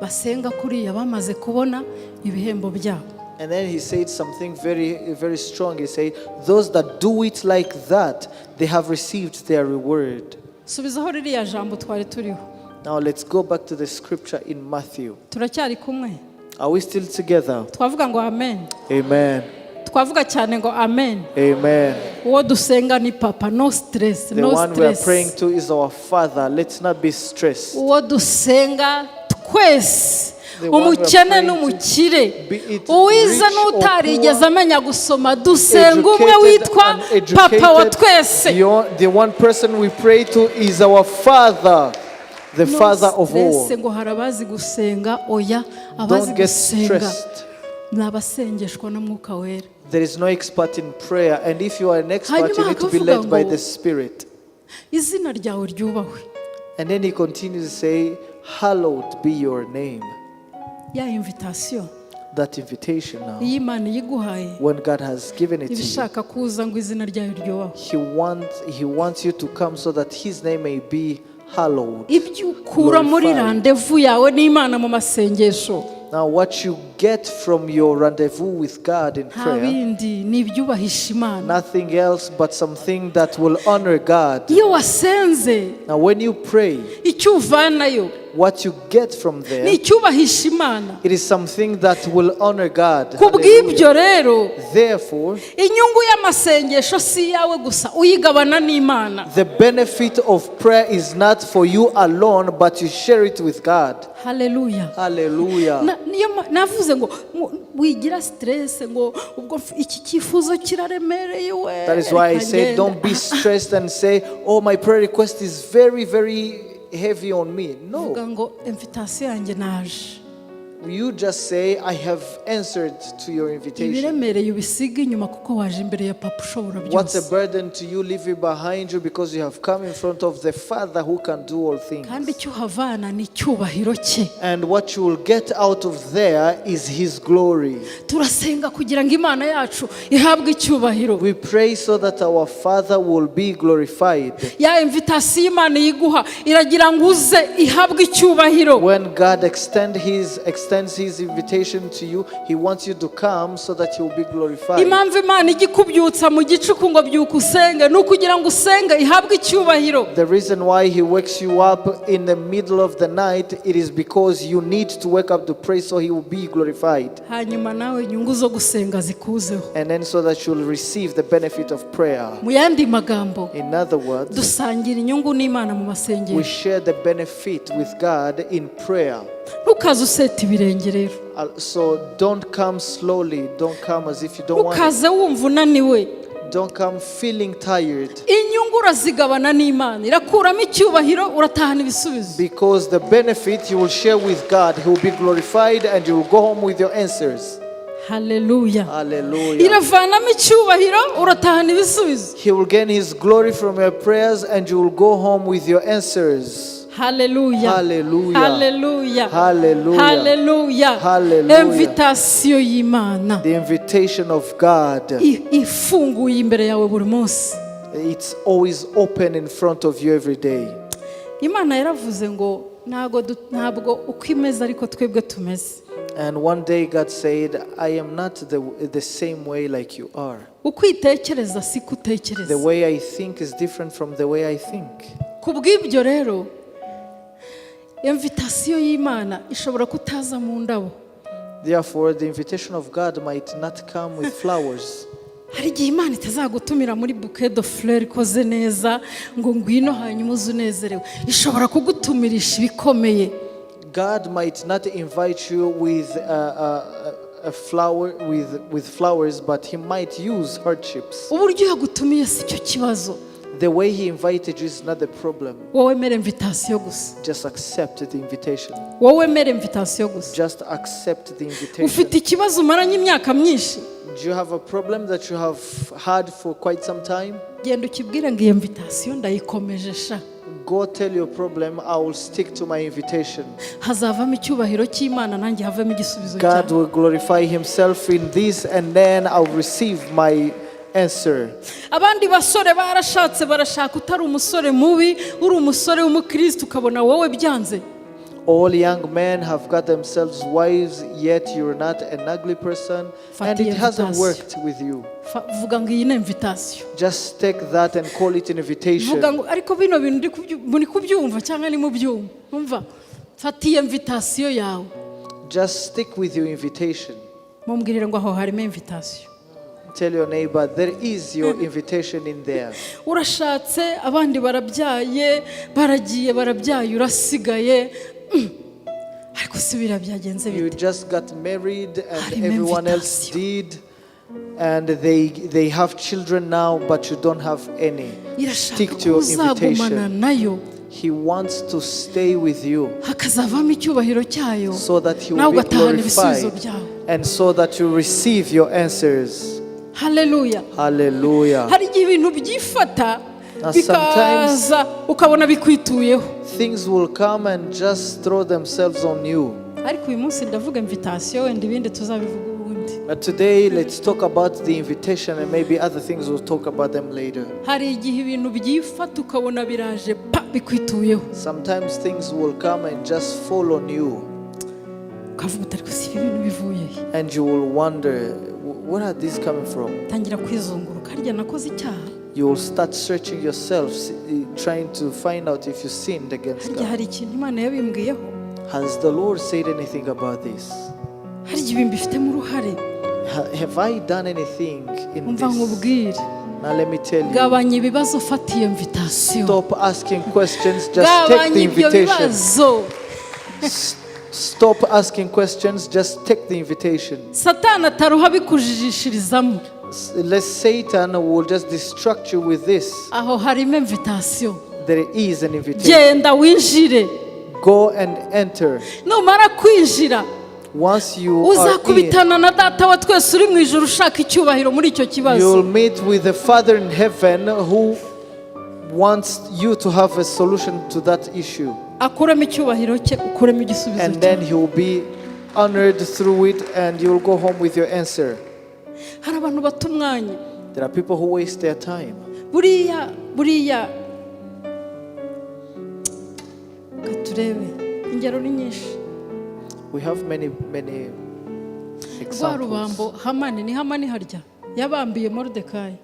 basenga kuriya bamaze kubona ibihembo byabo. And then he said something very, very strong. He said, "Those that do it like that, they have received their reward." Subizaho ririya jambo twari turiho. Now let's go back to the scripture in Matthew. Turacyari kumwe? Are we still together? Twavuga ngo amen. Amen. Twavuga cyane ngo amen. Amen. Uwo dusenga ni papa, no stress. The No one we are praying stress. To is our Father. Let's not be stressed. Uwo dusenga twese, The one we are umukene praying to, n'umukire, be it uwize rich or n'utarigeze poor, amenya gusoma, dusenga umwe educated, witwa papa wa uneducated, twese. the one person we pray to is our Father, the No Father of stress all. ngo hari abazi gusenga, oya, abazi Don't get gusenga stressed. Ni abasengeshwa na Mwuka Wera. There is no expert in prayer, and if you are an expert, you Hanyuma need to be hakavuga led by ngo, the Spirit. Izina ryawe ryubahwe. And then he continues to say, "Hallowed be your name." Ya invitation, That invitation now, iyo Imana iyiguhaye, when God has given it to iba you, ishaka kuza ngo izina ryayo ryubahwe. He wants you to come so that His name may be hallowed. Ibyo ukura muri Glorified. rendez-vous yawe n'Imana mu masengesho, Now, what you get from your rendezvous with God in nta prayer, bindi, ni ibyubahisha Imana. Nothing else but something that will honor God. Iyo wasenze, Now, when you pray, icyo uvanayo what you get from ni there, icyubahisha Imana. It is something that will honor God. Ku bw'ibyo Hallelujah. rero, Therefore, inyungu y'amasengesho si iyawe gusa, uyigabana n'Imana. The benefit of prayer is not for you alone, but you share it with God. Haleluya. Hallelujah. Niyo navuze ngo wigira stress ngo ubwo iki cyifuzo kiraremereye we. That is why I Reka say, ngende. don't be stressed and say, "Oh, my prayer request is very, very heavy on me." No. Vuga ngo invitation yanjye naje. You just say, "I have answered to your invitation." Ibiremereye ubisiga inyuma kuko waje imbere ya Papa ushobora What's a byose. Burden to you, leave it behind you because you have come in front of the Father who can do all things. Kandi icyo uhavana ni icyubahiro cye. And what you will get out of there is His glory. Turasenga kugira ngo Imana yacu ihabwe icyubahiro. We pray so that our Father will be glorified. Ya invitation Imana iyiguha iragira ngo uze ihabwe icyubahiro. When God extends His invitation to you, He wants you to come so that He will be glorified. Impamvu Imana ijya ikubyutsa mu gicuku ngo byuka usenge ni ukugira ngo usenge ihabwe icyubahiro. The reason why He wakes you up in the middle of the night, it is because you need to wake up to pray so He will be glorified. Hanyuma nawe inyungu zo gusenga zikuzeho. And then so that you'll receive the benefit of prayer. Mu yandi magambo, In other words, dusangira inyungu n'Imana mu we masengesho. Share the benefit with God in prayer. Ntukaze useta ibirenge rero. So don't come slowly. Don't come as if you don't want it. Ntukaze wumva unaniwe. Don't come feeling tired. Inyungu urazigabana n'Imana, irakuramo icyubahiro, uratahana ibisubizo. Because the benefit you will share with God, He will be glorified and you will go home with your answers. Haleluya. Hallelujah. Iravanamo icyubahiro, uratahana ibisubizo. He will gain His glory from your prayers and you will go home with your answers. Haleluya. Hallelujah. Haleluya. Hallelujah. Haleluya. Hallelujah. Invitation y'Imana The invitation of God, ifunguye imbere yawe buri munsi. It's always open in front of you every day. Imana yaravuze ngo ntabwo uko imeze ariko twebwe tumeze. And one day God said, "I am not the same way like you are." Uko itekereza siko The utekereza. way I think is different from the way I think. Ku bw'ibyo rero, invitation y'Imana ishobora kutaza mu ndabo. Therefore, the invitation of God might not come with flowers. Hari igihe Imana itazagutumira muri bouquet de fleurs ikoze neza ngo ngwino hanyuma uze unezerewe. Ishobora kugutumirisha ibikomeye. God might not invite you with a flower with flowers, but He might use hardships. Uburyo yagutumiye si cyo kibazo. The way He invited you is not the problem. Wowe mere invitation gusa. Just accept the invitation. Wowe mere invitation gusa. Just accept the invitation. Ufite ikibazo umaranye imyaka myinshi, Do you have a problem that you have had for quite some time? Genda ukibwire ngo iyi invitation ndayikomeje sha. Go tell your problem, "I will stick to my invitation." Hazavamo icyubahiro cy'Imana, nanjye havemo igisubizo God cyawe. Will glorify Himself in this, and then I'll receive my answer. Abandi basore barashatse, barashaka, utari umusore mubi, uri umusore w'umukristo, ukabona wowe byanze. All young men have got themselves wives, yet you're not an ugly person, and Fata it hasn't invitation. Worked with you. Vuga ngo iyi ni invitation. Just take that and call it an invitation. Vuga ngo ariko bino bintu muri kubyumva cyangwa ni mubyumva? Umva, fata iyo invitation yawe. Just stick with your invitation. Mumbwirire ngo aho harimo invitation. Tell your neighbor, "There is your invitation in there." Urashatse, abandi barabyaye, baragiye barabyaye, urasigaye. Ariko si biriya byagenze You bite? Just got married and Harimo everyone else invitation. Did, and they have children now, but you don't have any. Irashaka Stick ko to your uzagumana invitation. nayo, He wants to stay with you hakazavamo icyubahiro cyayo, so that He nawe will be ugatahana ibisubizo glorified byawe. And so that you receive your answers. Haleluya. Hallelujah. Hari igihe ibintu byifata Now, bikaza ukabona bikwituyeho. things will come and just throw themselves on you. Ariko uyu munsi ndavuga invitation, wenda ibindi tuzabivuga ubundi. But today, let's talk about the invitation, and maybe other things we'll talk about them later. Hari igihe ibintu byifata ukabona biraje pa bikwituyeho. Sometimes things will come and just fall on you. Ukavuga uti ariko si ibi bintu bivuye he? And you will wonder, "Where are these coming from?" Tangira kwizunguruka, harya nakoze icyaha? You will start searching yourself, trying to find out if you sinned against Harya God. hari ikintu Imana yabimbwiyeho? Has the Lord said anything about this? Harya ibi mbifitemo uruhare? Have I done anything in Umva this? nkubwire. Now let me tell you. Gabanya ibibazo, fata iyo invitation. Stop asking questions, just take the Gabanya ibyo invitation. bibazo. Stop asking questions, just take the invitation. Satani ataruha bikujijishirizamo. Lest Satan will just distract you with this. Aho harimo invitation. There is an invitation. Genda winjire. Go and enter. Numara kwinjira, Once you are in, uzakubitana na Data wa twese uri mu ijuru ushaka icyubahiro muri icyo kibazo. you'll meet with the Father in heaven who wants you to have a solution to that issue. Akuremo icyubahiro cye, ukuremo igisubizo And then cye. he will be honored through it, and you'll go home with your answer. Hari abantu bata umwanya. There are people who waste their time. Buriya buriya reka turebe, ingero ni nyinshi. We have many, many Rwa examples. rubambo Hamani, ni Hamani harya yabambiye Moridekayi,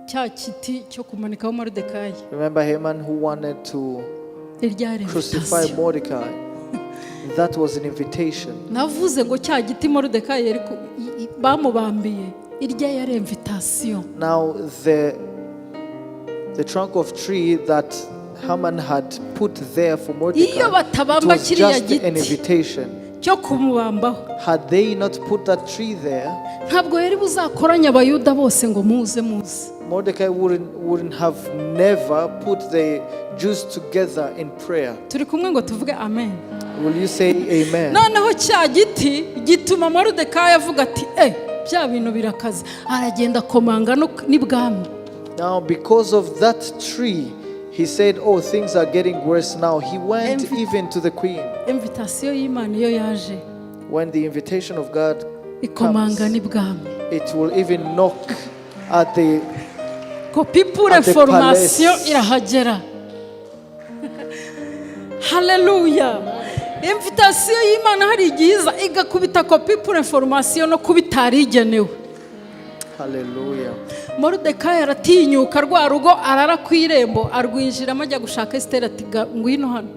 cya giti cyo kumanikaho Moridekayi. Remember Haman, who wanted to Iryari crucify invitation. Mordecai? That was an invitation. Navuze ngo cya giti Moridekayi yari bamubambiye, irya yari invitation. Now the trunk of tree that Haman had put there for Mordecai, Iyo it batabamba was kiriya just an giti invitation. cyo kumubambaho, Had they not put that tree there, ntabwo yari buzakoranye Abayuda bose ngo muze muze. Mordecai wouldn't have never put the Jews together in prayer. Turi kumwe ngo tuvuge amen? Will you say amen? Noneho cya giti gituma Moridekayi avuga ati e bya bintu birakaze, aragenda akomanga no n'ibwami. Now, because of that tree, he said, "Oh, things are getting worse now." He went even to the queen. Invitation y'Imana iyo yaje, When the invitation of God ikomanga comes, n'ibwami. it will even knock at the Copie pour at the information palace. Irahagera. Haleluya! Invitation y'Imana hari igihe iza igakubita copie pour information no kuba itari igenewe. Hallelujah. Moridekayi aratinyuka, rwa rugo arara ku irembo, arwinjiramo, ajya gushaka Esiteri ati "Ngwino hano."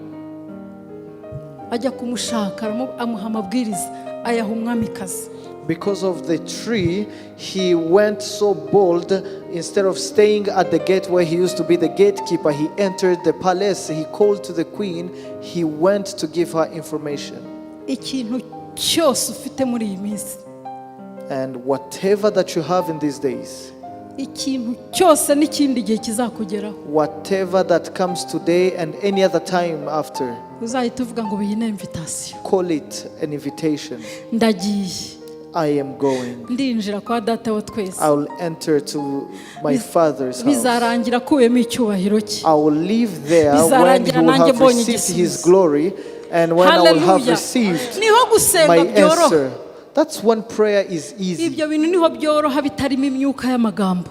Ajya kumushaka, amuha amabwiriza, ayaha umwamikazi. Because of the tree, he went so bold. Instead of staying at the gate where he used to be the gatekeeper, he entered the palace. He called to the queen. He went to give her information. Ikintu cyose ufite muri iyi minsi, And whatever that you have in these days, ikintu cyose n'ikindi gihe kizakugeraho, whatever that comes today and any other time after, uzahita uvuga ngo iyi ni invitation. Call it an invitation. Ndagiye. I am going. Ndinjira kwa Data wa twese. I will enter to my Father's house. Bizarangira akuyemo icyubahiro cye. I will leave there when he Bizarangira will nanjye have mbonye received his igisubizo. glory and when I will have Hallelujah. received Niho gusenga my byoroha. answer. That's when prayer is easy. Ibyo bintu niho byoroha bitarimo imyuka y'amagambo.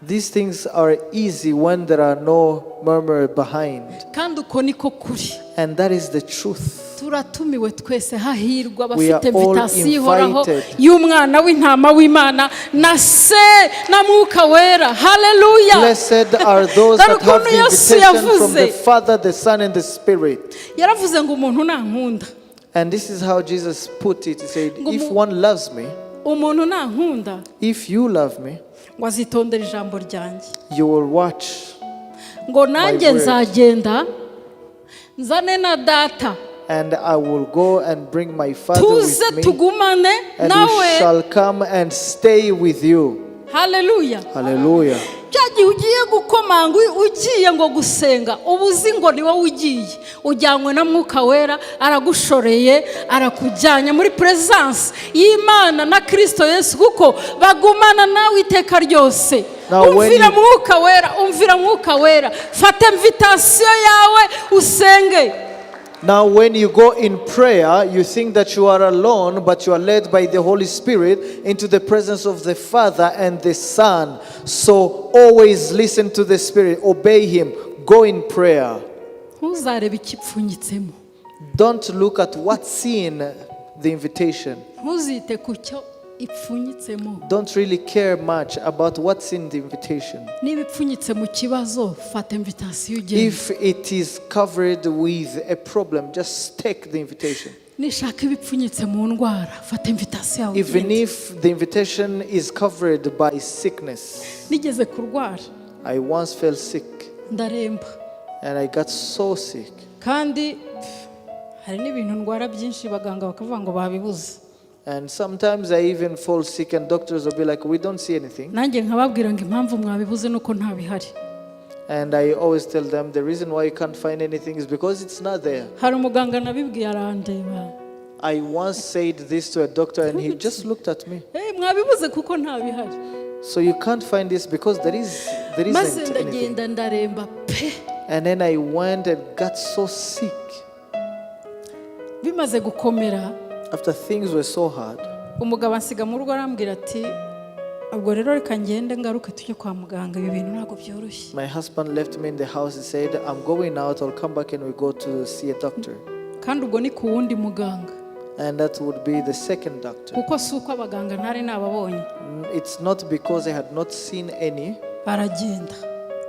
These things are easy when there are no murmur behind. Kandi uko niko kuri. And that is the truth. Turatumiwe twese, hahirwa We abafite are all invitation ihoraho invited. y'umwana w'intama w'Imana na Se na Mwuka Wera. Haleluya! Blessed are those Dore that have ukuntu the Yesu invitation from the yavuze. Father, the Son, and the Spirit. Yaravuze ngo umuntu nankunda, And this is how Jesus put it. He said, Ngo "If one loves me, umuntu nankunda, if you love me, ngo azitondere ijambo ryanjye, you will watch ngo nanjye word. nzagenda nzane na Data, And I will go and bring my Father tuze with me, tugumane and we nawe." shall come and stay with you." Haleluya! Hallelujah. Cya gihe ugiye gukomanga, ugiye ngo gusenga, uba uzi ngo ni wowe ugiye, ujyanywe na Mwuka Wera, aragushoreye, arakujyanye muri presence y'Imana na Kirisito Yesu, kuko bagumana nawe iteka ryose. Now when Umvira Mwuka Wera, umvira Mwuka Wera, fata invitation yawe usenge. Now, when you go in prayer, you think that you are alone, but you are led by the Holy Spirit into the presence of the Father and the Son. So always listen to the Spirit, obey Him, go in prayer. Ntuzarebe ikipfunyitsemo. Don't look at what's in the invitation. Ntuzite ku cyo ipfunyitsemo. Don't really care much about what's in the invitation. Niba ipfunyitse mu kibazo, fata invitation ugende. If it is covered with a problem, just take the invitation. Nishaka ibipfunyitse mu ndwara, fata invitation yawe Even ugende. If the invitation is covered by sickness. Nigeze kurwara. I once fell sick Ndaremba. And I got so sick. Kandi pff, hari n'ibintu ndwara byinshi abaganga bakavuga ngo babibuze. And sometimes I even fall sick and doctors will be like, "We don't see anything." Nanjye nkababwira ngo impamvu mwabibuze nuko ntabihari. And I always tell them the reason why you can't find anything is because it's not there. Hari umuganga nabibwiye arandeba. I once said this to a doctor and he just looked at me. "Eh, mwabibuze kuko ntabihari." So you can't find this because there Maze isn't anything. ndagenda ndaremba pe. And then I went and got so sick. Bimaze gukomera, After things were so hard, umugabo ansiga mu rugo arambwira ati ubwo rero reka ngende ngaruke tujye kwa muganga, ibi bintu ntabwo byoroshye. My husband left me in the house and said, "I'm going out, I'll come back and we go to see a doctor." Kandi ubwo ni ku wundi muganga. And that would be the second doctor. Kuko si uko abaganga ntari nababonye. It's not because I had not seen any. Aragenda.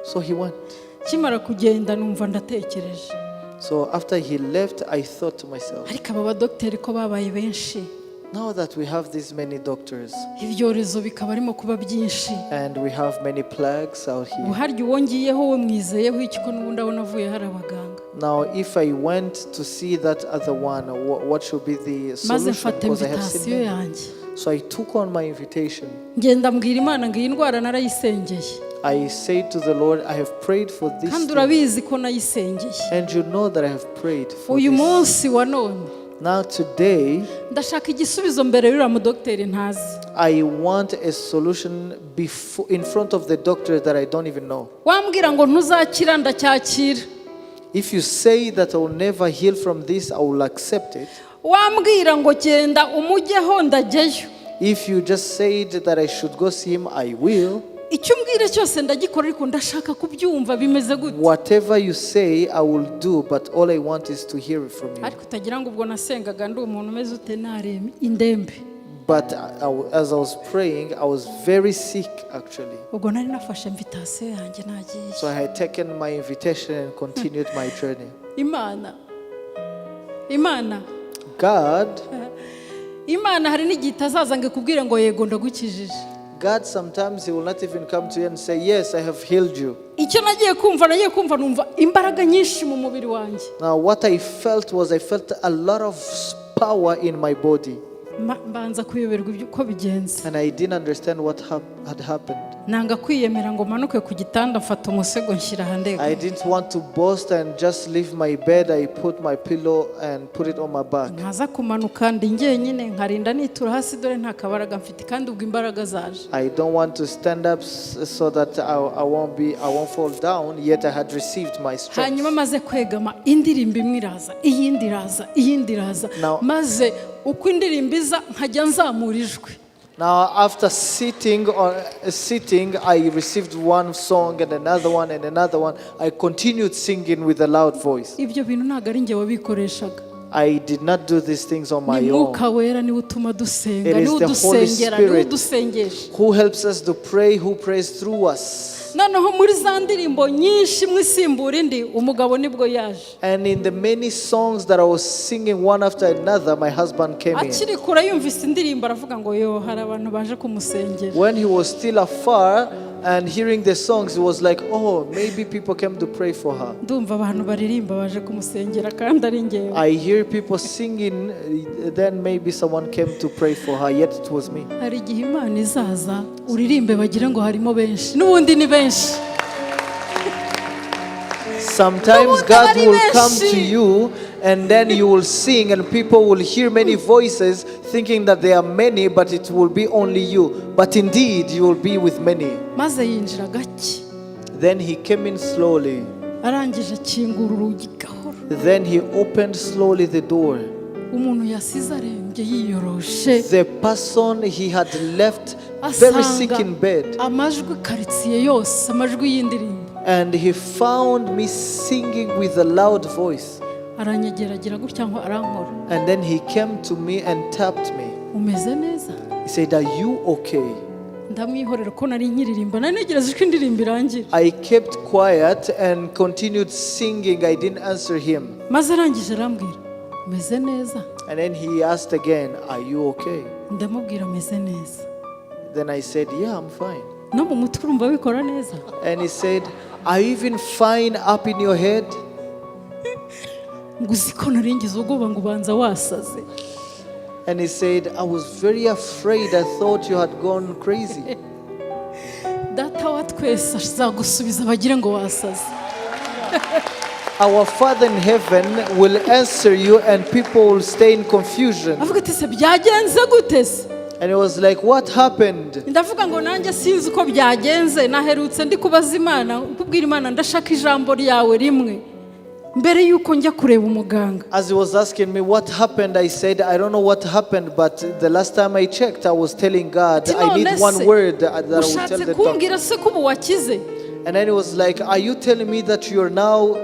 So he went. Akimara kugenda numva ndatekereje. So after he left, I thought to myself, ariko aba badogiteri ko babaye benshi, now that we have these many doctors ibyorezo bikaba arimo kuba byinshi, and we have many plagues out ubu here, harya uwo ngiyeho we mwizeyeho iki ko n'ubundi abona avuye hari abaganga? Now if I went to see that other one, what should be the Maze solution? mfata Because I have seen invitation many. yanjye. So I took on my invitation. Ngenda mbwira Imana ngo iyi ndwara narayisengeye. I said to the Lord, "I have prayed for this Kandi thing, urabizi ko nayisengeye. and you know that I have prayed for Uyu this. Munsi wa none Now today, ndashaka igisubizo mbere y'uriya mudogiteri ntazi. I want a solution before, in front of the doctor that I don't even know. Wambwira ngo ntuzakira ndacyakira. If you say that I will never heal from this, I will accept it. Wambwira ngo genda umujyeho ndajyayo. If you just said that I should go see him, I will. Icyo umbwira cyose ndagikora ariko ndashaka kubyumva bimeze gute. Whatever you say, I will do, but all I want is to hear it from you." Ariko utagira ngo ubwo nasengaga ndi umuntu umeze ute narembe indembe. But as I was praying, I was very sick actually. Ubwo nari nafashe invitation yanjye nagiye. So I had taken my invitation and continued my journey. Imana, Imana, God, Imana hari n'igihe itazaza ngo ikubwire ngo yego ndagukijije. God sometimes He will not even come to you and say, "Yes, I have healed you." Icyo nagiye kumva numva imbaraga nyinshi mu mubiri wanjye. Now, what I felt was I felt a lot of power in my body, Mbanza kuyoberwa ibyo uko bigenze. And I didn't understand what had happened. Nanga kwiyemera ngo manuke ku gitanda mfata umusego nshyira aha ndego. I didn't want to boast and just leave my bed. I put my pillow and put it on my back. Ntaza kumanuka ndi njyenyine nkarinda nitura hasi dore nta kabaraga mfite kandi ubwo imbaraga zaje. I don't want to stand up so that I won't fall down. Yet I had received my strength. Hanyuma maze kwegama indirimbo imwe iraza iyindi iraza iyindi iraza maze uko indirimbo iza nkajya nzamura ijwi. Now, after sitting, I received one song and another one and another one. I continued singing with a loud voice. Ibyo bintu ntabwo ari njye wabikoreshaga. I did not do these things on Ni my own. Mwuka Wera niwe utuma dusenga, It is niwe the Holy udusengera, niwe Spirit udusengesha. who helps us to pray, who prays through us. Noneho muri za ndirimbo nyinshi imwe isimbura indi umugabo nibwo yaje. And in the many songs that I was singing one after another, my husband came in. Akiri kure yumvise indirimbo aravuga ngo yo hari abantu baje kumusengera. When he was still afar and hearing the songs, he was like, "Oh, maybe people came to pray for her. Ndumva abantu baririmba baje kumusengera kandi ari ngewe. I hear people singing, then maybe someone came to pray for her, yet it was me." Hari igihe Imana izaza uririmbe bagire ngo harimo benshi n'ubundi ni benshi. Sometimes N'ubundi God ari will come to benshi. You and then you will sing, and people will hear many voices thinking that there are many, but it will be only you. But indeed, you will be with many. Maze yinjira gake. Then he came in slowly. Arangije akingura urugi gahoro. Then he opened slowly the door. Umuntu yasize arembye yiyoroshe The person he had left very sick asanga in bed. Amajwi karitsiye yose amajwi y'indirimbo. And he found me singing with a loud voice. Aranyegera agira gutya ngo arankora. And then he came to me and tapped me. Umeze neza? He said, "Are you okay?" Ndamwihorera ko nari nkiririmba nari ntegereje ko indirimbo irangira. I kept quiet and continued singing. I didn't answer him. Maze arangije arambwira umeze neza. And then he asked again, "Are you okay?" Ndamubwira ameze neza. Then I said, "Yeah, I'm fine." No mu mutwe urumva bikora neza? And he said, "Are you even fine up in your head?" Ngo uzi ko naringize ubwoba ngo ubanza wasaze. And he said, "I was very afraid. I thought you had gone crazy." Data wa twese azagusubiza bagire ngo wasaze. Our Father in heaven will answer you, and people will stay in confusion. Avuga ati se byagenze gute se? And it was like, "What happened?" Ndavuga ngo nanjye sinzi uko byagenze naherutse ndi kubaza Imana kubwira Imana ndashaka ijambo ryawe rimwe mbere y'uko njya kureba umuganga. As he was asking me what happened, I said, "I don't know what happened, but the last time I checked, I was telling God, Ati, I need "None one se, word that I will tell ushatse the doctor." kumbwira se ko ubu wakize? And then he was like, "Are you telling me that you're now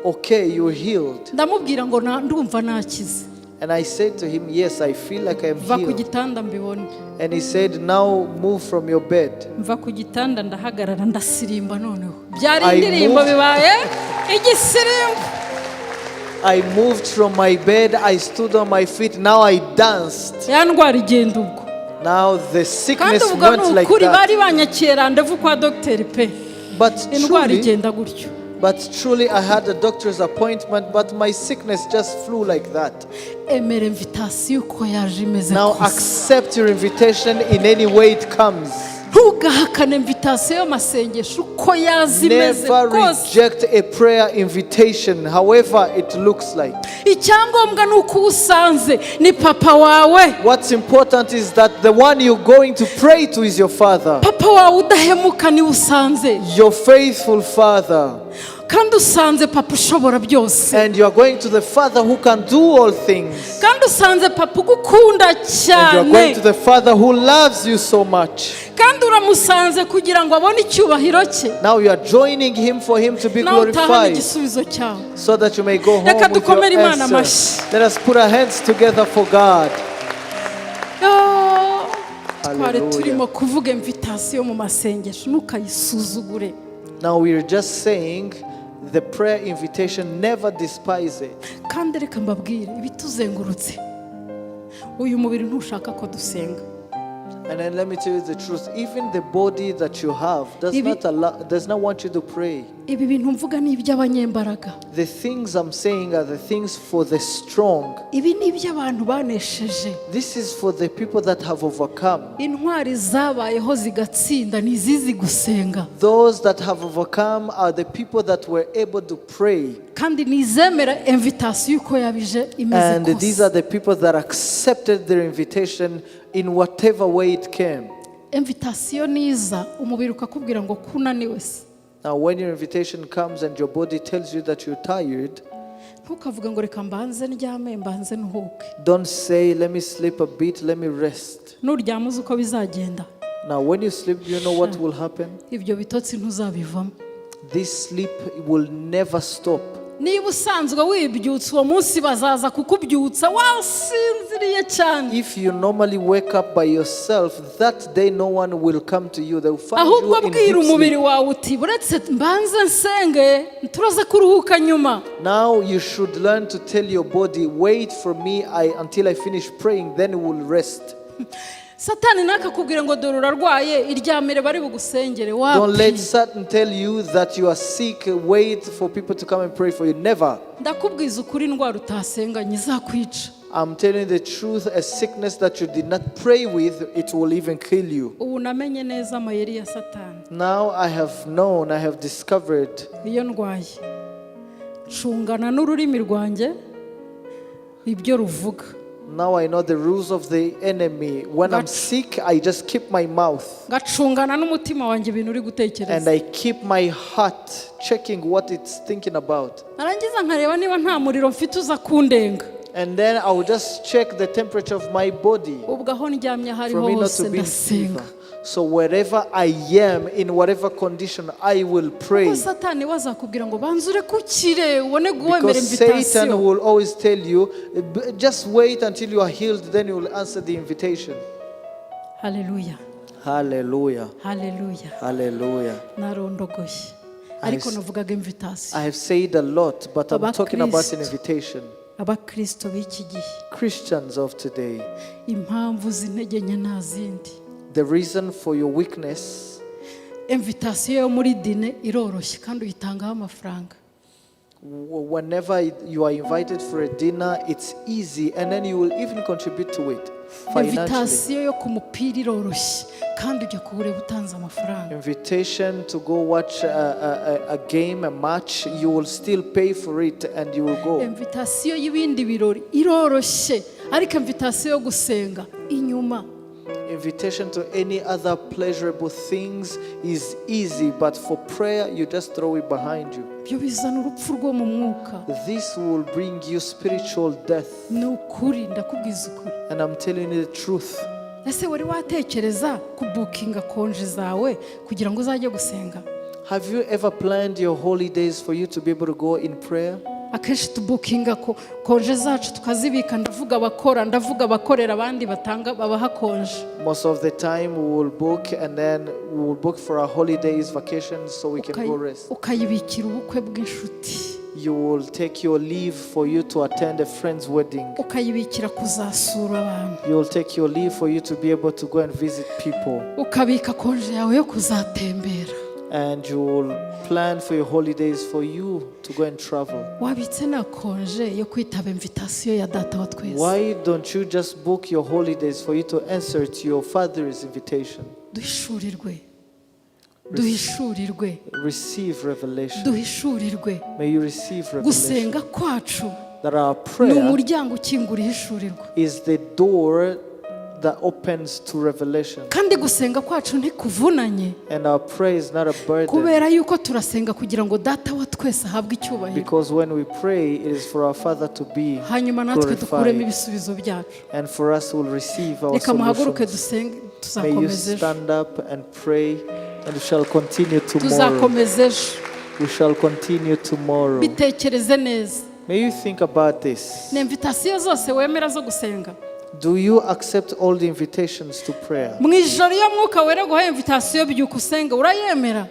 okay, you're healed?" Ndamubwira ngo "Na- ndumva nakize. And I said to him, "Yes, I feel like I'm Va ku healed." gitanda mbibone. And he said, "Now move from your bed." Mva ku gitanda ndahagarara ndasirimba noneho byari I indirimbo moved. bibaye igisirimbo. I moved from my bed, I stood on my feet, now I danced. Ya ndwara igenda ubwo. Now the Kandi sickness ubwo ni went like ukuri that. bari banyakiye rendez-vous kwa dogiteri pe. But Indwara truly, igenda gutyo. But truly, I had a doctor's appointment, but my sickness just flew like that. Emera invitation uko yaje imeze Now kose. Accept your invitation in any way it comes. Ntugahakane invitation y'amasengesho uko yaza imeze Never kose. reject a prayer invitation, however it looks like. Icyangombwa ni uko uwo usanze ni papa wawe. What's important is that the one you're going to pray to is your father, Papa wawe udahemuka niwe usanze. Your faithful father. Kandi usanze papa ushobora byose. And you are going to the father who can do all things. Kandi usanze papa ugukunda And you are going cyane. To the father who loves you so much. Kandi uramusanze kugira ngo abone icyubahiro cye. Now you are joining him for him to be Nawe utahane glorified, igisubizo cyawe. So that you may go home Reka with your dukomere Imana answer. amashyi. Let us put our hands together for God. Yo, twari Hallelujah. turimo kuvuga invitation mu masengesho ntukayisuzugure. Now we are just saying the prayer invitation, never despise it. Kandi reka mbabwire ibituzengurutse uyu mubiri ntushaka ko dusenga. And then let me tell you the truth. Even the body that you have does not allow, does not want you to pray. Ibi bintu mvuga ni iby'abanyembaraga. The things I'm saying are the things for the strong. Ibi ni iby'abantu banesheje. This is for the people that have overcome. Intwari zabayeho zigatsinda ni izizi gusenga. Those that have overcome are the people that were able to pray. Kandi nizemera invitation uko yabije imeze And these kose. Are the people that accepted their invitation in whatever way it came. Invitation niza umubiri ukakubwira ngo kunaniwe se. Now, when your invitation comes and your body tells you that you're tired, Ntukavuge ngo reka mbanze ndyame mbanze ntuhuke. Don't say, "Let me sleep a bit, let me rest." Nuryama uzi uko bizagenda. Now, when you sleep, do you know what will happen? Ibyo bitotsi ntuzabivamo. This sleep will never stop. Niba usanzwe wibyutsa uwo munsi bazaza kukubyutsa wasinziriye cyane. If you normally wake up by yourself, that day no one will come to you. They will find Ahubwo you in bwira deep umubiri sleep. Wawe uti buretse mbanze nsenge turaza kuruhuka nyuma. Now you should learn to tell your body, "Wait for me until I finish praying, then we will rest." Satani ntakakubwire ngo dore urarwaye iryamire bari bugusengere Don't let wapi. Satan tell you that you are sick, wait for people to come and pray for you. Never. Ndakubwiza ukuri indwara utasenganye izakwica. I'm telling you the truth, a sickness that you did not pray with, it will even kill you. Ubu namenye neza amayeri ya Satani. Now I have known, I have discovered. Iyo ndwaye ncungana n'ururimi rwanjye ibyo ruvuga. Now I know the rules of the enemy. When I'm sick, I just keep my mouth ngacungana n'umutima wanjye ibintu uri and gutekereza. I keep my heart checking what it's thinking about. Narangiza nkareba niba nta muriro mfite uza kundenga. And then I will just check the temperature of my body Ubwo aho ndyamye aho ariho for me not hose to be in ndasenga. fever. So wherever I am, in whatever condition, I will pray. Kuko Satani we azakubwira ngo banza ureke ukire ubone guwemera Because Satan invitation. Will always tell you, "Just wait until you are healed, then you will answer the invitation." Haleluya. Hallelujah. Haleluya. Hallelujah. Narondogoye ariko navugaga invitation. I have said a lot, but I'm talking about an Abakristo. Invitation. Abakristo b'iki gihe, Christians of today, impamvu z'intege nke nta zindi. The reason for your weakness, Invitation yo muri dinner iroroshye kandi uyitangaho amafaranga. Whenever you are invited for a dinner, it's easy, and then you will even contribute to it financially. Invitation yo ku mupira iroroshye kandi ujya kuwureba utanze amafaranga. Invitation to go watch a game, a match, you will still pay for it and you will go. Invitation y'ibindi birori iroroshye ariko invitation yo gusenga inyuma. Invitation to any other pleasurable things is easy, but for prayer, you just throw it behind you. Ibyo bizana urupfu rwo mu mwuka. This will bring you spiritual death. Ni ukuri ndakubwiza ukuri. And I'm telling you the truth. Ese wari watekereza kubookinga congé zawe kugira ngo uzajye gusenga? Have you ever planned your holidays for you to be able to go in prayer? Akenshi tubookinga ko congé zacu tukazibika, ndavuga abakora, ndavuga abakorera abandi batanga babaha congé. Most of the time, we will book and then we will book for our holidays, vacations, so we can go rest. Ukayibikira ubukwe bw'inshuti. You will take your leave for you to attend a friend's wedding. Ukayibikira kuzasura abantu. You will take your leave for you to be able to go and visit people. Ukabika congé yawe yo kuzatembera. And you will plan for your holidays for you to go and travel. Wabitse na congé yo kwitaba invitation ya Data wa twese? Why don't you just book your holidays for you to answer to your Father's invitation? Duhishurirwe, duhishurirwe. Receive revelation. Duhishurirwe. May you receive revelation. Gusenga kwacu That our ni prayer umuryango ukingura ihishurirwa. Is the door that opens to revelation. Kandi gusenga kwacu ntikuvunanye. And our prayer is not a burden. Kubera yuko turasenga kugira ngo Data wa twese ahabwe icyubahiro. Because when we pray, it is for our Father to be Hanyuma natwe dukuremo glorified. Ibisubizo byacu. And for us, we'll receive our Reka muhaguruke solutions. dusenge. May you Tuzakomeza ejo. Stand up and pray, and we shall continue tomorrow. Tuzakomeza ejo. We shall continue tomorrow. Bitekereze neza. May you think about this. Ni invitation zose wemera zo gusenga? Do you accept all the invitations to prayer? Mu ijoro iyo Mwuka Wera guhaye invitation byuka usenga urayemera?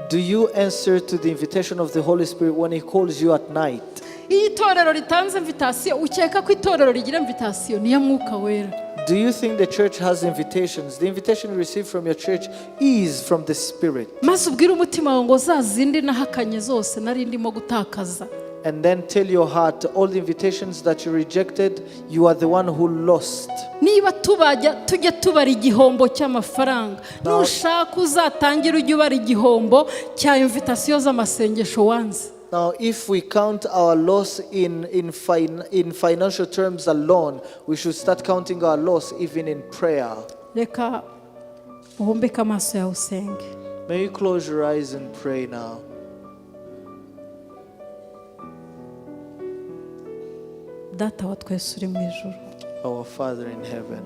Do you answer to the invitation of the Holy Spirit when He calls you at night? Iyo itorero ritanze invitation ukeka ko itorero rigira invitation niyo Mwuka Wera? Do you think the church has invitations? The invitation you receive from your church is from the Spirit. Maze ubwire umutima wawe ngo za zindi nahakanye zose nari ndimo gutakaza. And then tell your heart all the invitations that you rejected, you are the one who lost. Niba tubajya tujya tubara igihombo cy'amafaranga, nushaka uzatangire ujye ubara igihombo cya invitation z'amasengesho wanze. Now, if we count our loss in financial terms alone, we should start counting our loss even in prayer. Reka uhumbike amaso yawe usenge. May you close your eyes and pray now. Data wa twese uri mu ijuru, Our Father in heaven,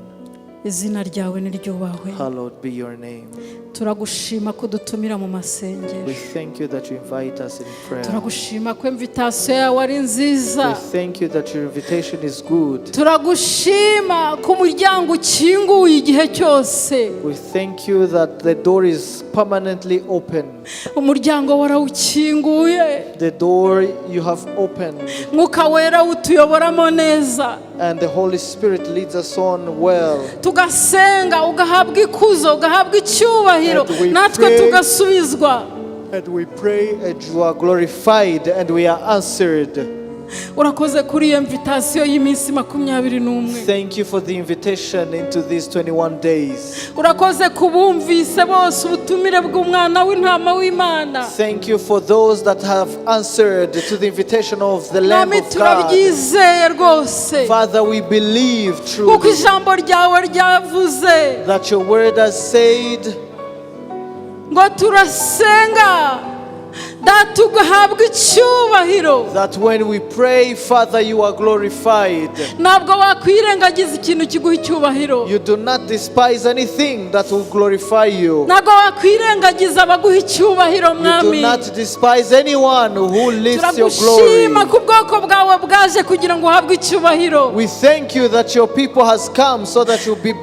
izina ryawe niryubahwe. Hallowed be your name. Turagushima ko udutumira mu masengesho. We thank you that you invite us in prayer. Turagushima ko invitation yawe ari nziza. We thank you that your invitation is good. Turagushima ko umuryango ukinguye igihe cyose. We thank you that the door is permanently open. Umuryango warawukinguye. The door you have opened, Mwuka Wera utuyoboramo neza. And the Holy Spirit leads us on well. Tugasenga ugahabwa ikuzo ugahabwa icyubahiro And we natwe pray. Tugasubizwa. And we pray, and you are glorified, and we are answered. Urakoze kuri iyo invitation y'iminsi 21. Thank you for the invitation into these 21 days. Urakoze kubumvise bose ubutumire bw'umwana w'intama w'Imana. Thank you for those that have answered to the invitation of the Lamb Mwami of God. turabyizeye rwose Father, we believe kuko truly ijambo ryawe ryavuze that your word has said ngo turasenga Data, ugahabwa icyubahiro. That when we pray, Father, you are glorified. Ntabwo wakwirengagiza ikintu kiguha icyubahiro. You do not despise anything that will glorify you. Ntabwo wakwirengagiza abaguha icyubahiro. You do Mwami, not despise anyone who lifts your glory. turagushima ku bwoko bwawe bwaje kugira ngo uhabwe icyubahiro, We thank you that your people has come so that you'll be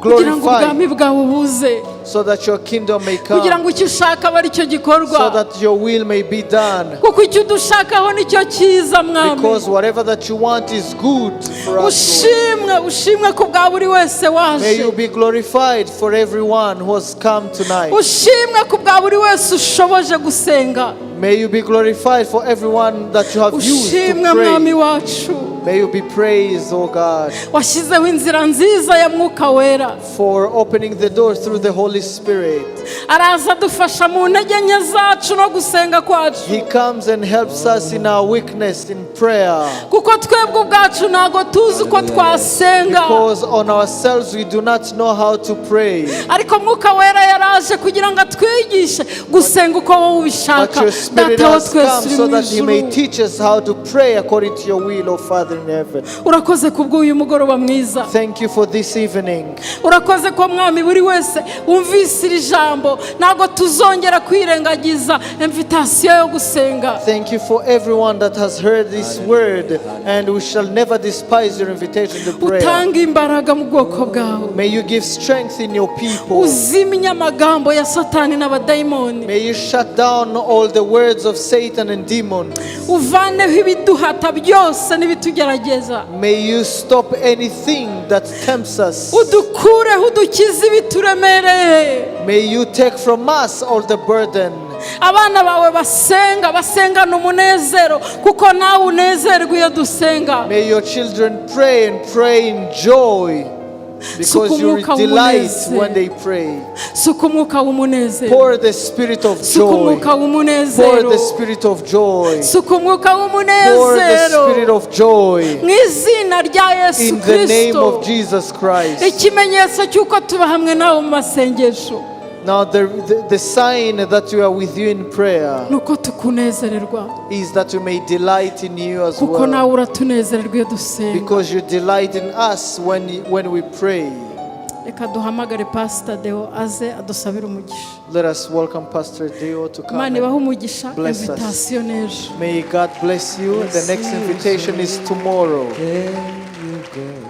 kugira ngo ubwami glorified, bwawe buze, so that your kingdom may kugira come, ngo icyo ushaka abe aricyo gikorwa, so that your will may be done. Kuko icyo udushakaho nicyo cyiza, Mwami. Because whatever that you want is good for us, Lord. Ushimwe, ushimwe ku bwa buri wese May waje. you be glorified for everyone who has come tonight. Ushimwe ku bwa buri wese ushoboje gusenga. May you be glorified for everyone that you have used to Ushimwe, Mwami pray. wacu. May you be praised, O God, Washyizeho inzira nziza ya Mwuka Wera. For opening the door through the Holy Spirit. Araza adufasha mu ntege nke zacu no gusenga kwacu, He comes and helps us in our weakness in prayer. Kuko twebwe ubwacu ntabwo tuzi uko twasenga. Because on ourselves we do not know how to pray. Ariko Mwuka Wera yaraje kugira ngo atwigishe gusenga uko wowe But ubishaka, your Spirit Data wa has twese come uri so mu that He may ijuru. Teach us how to pray according to your will, O Father in heaven. Urakoze kubw'uyu mugoroba mwiza. Thank you for this evening. Urakoze ko, Mwami, buri wese wumvise iri jambo, ntabwo tuzongera kwirengagiza invitation yo gusenga. Thank you for everyone that has heard this word, and we shall never despise your invitation to prayer. Utanga imbaraga mu bwoko bwawe. May you give strength in your people. Uzimye amagambo ya Satani n'abadayimoni. May you shut down all the words of Satan and demons. Uvaneho ibiduhata byose n'ibitugerageza. May you stop anything that tempts us. Udukureho, udukize ibituremereye. May you take from us all the burden. Abana bawe basenga, basengana umunezero, kuko nawe unezerwa iyo dusenga. May your children pray and pray in joy because you Suka umwuka delight w'umunezero. When they pray. Suka umwuka w'umunezero. Pour the spirit of Suka joy. umwuka Pour w'umunezero. the spirit of joy. Suka umwuka Pour the w'umunezero spirit of joy. Mu izina rya Yesu In the name Kirisito. Of Jesus Christ. Ikimenyetso cy'uko tuba hamwe nawe mu masengesho Now, the sign that we are with you in prayer ni uko tukunezererwa, is that we may delight in you as kuko nawe well. uratunezererwa iyo dusenga. Because you delight in us when we pray. Reka duhamagare Pasita Deo aze adusabire umugisha. Let us welcome Pastor Deo to come Imana ibahe and umugisha. Bless us. Invitation n'ejo. May God bless you. The next invitation is tomorrow. There you go.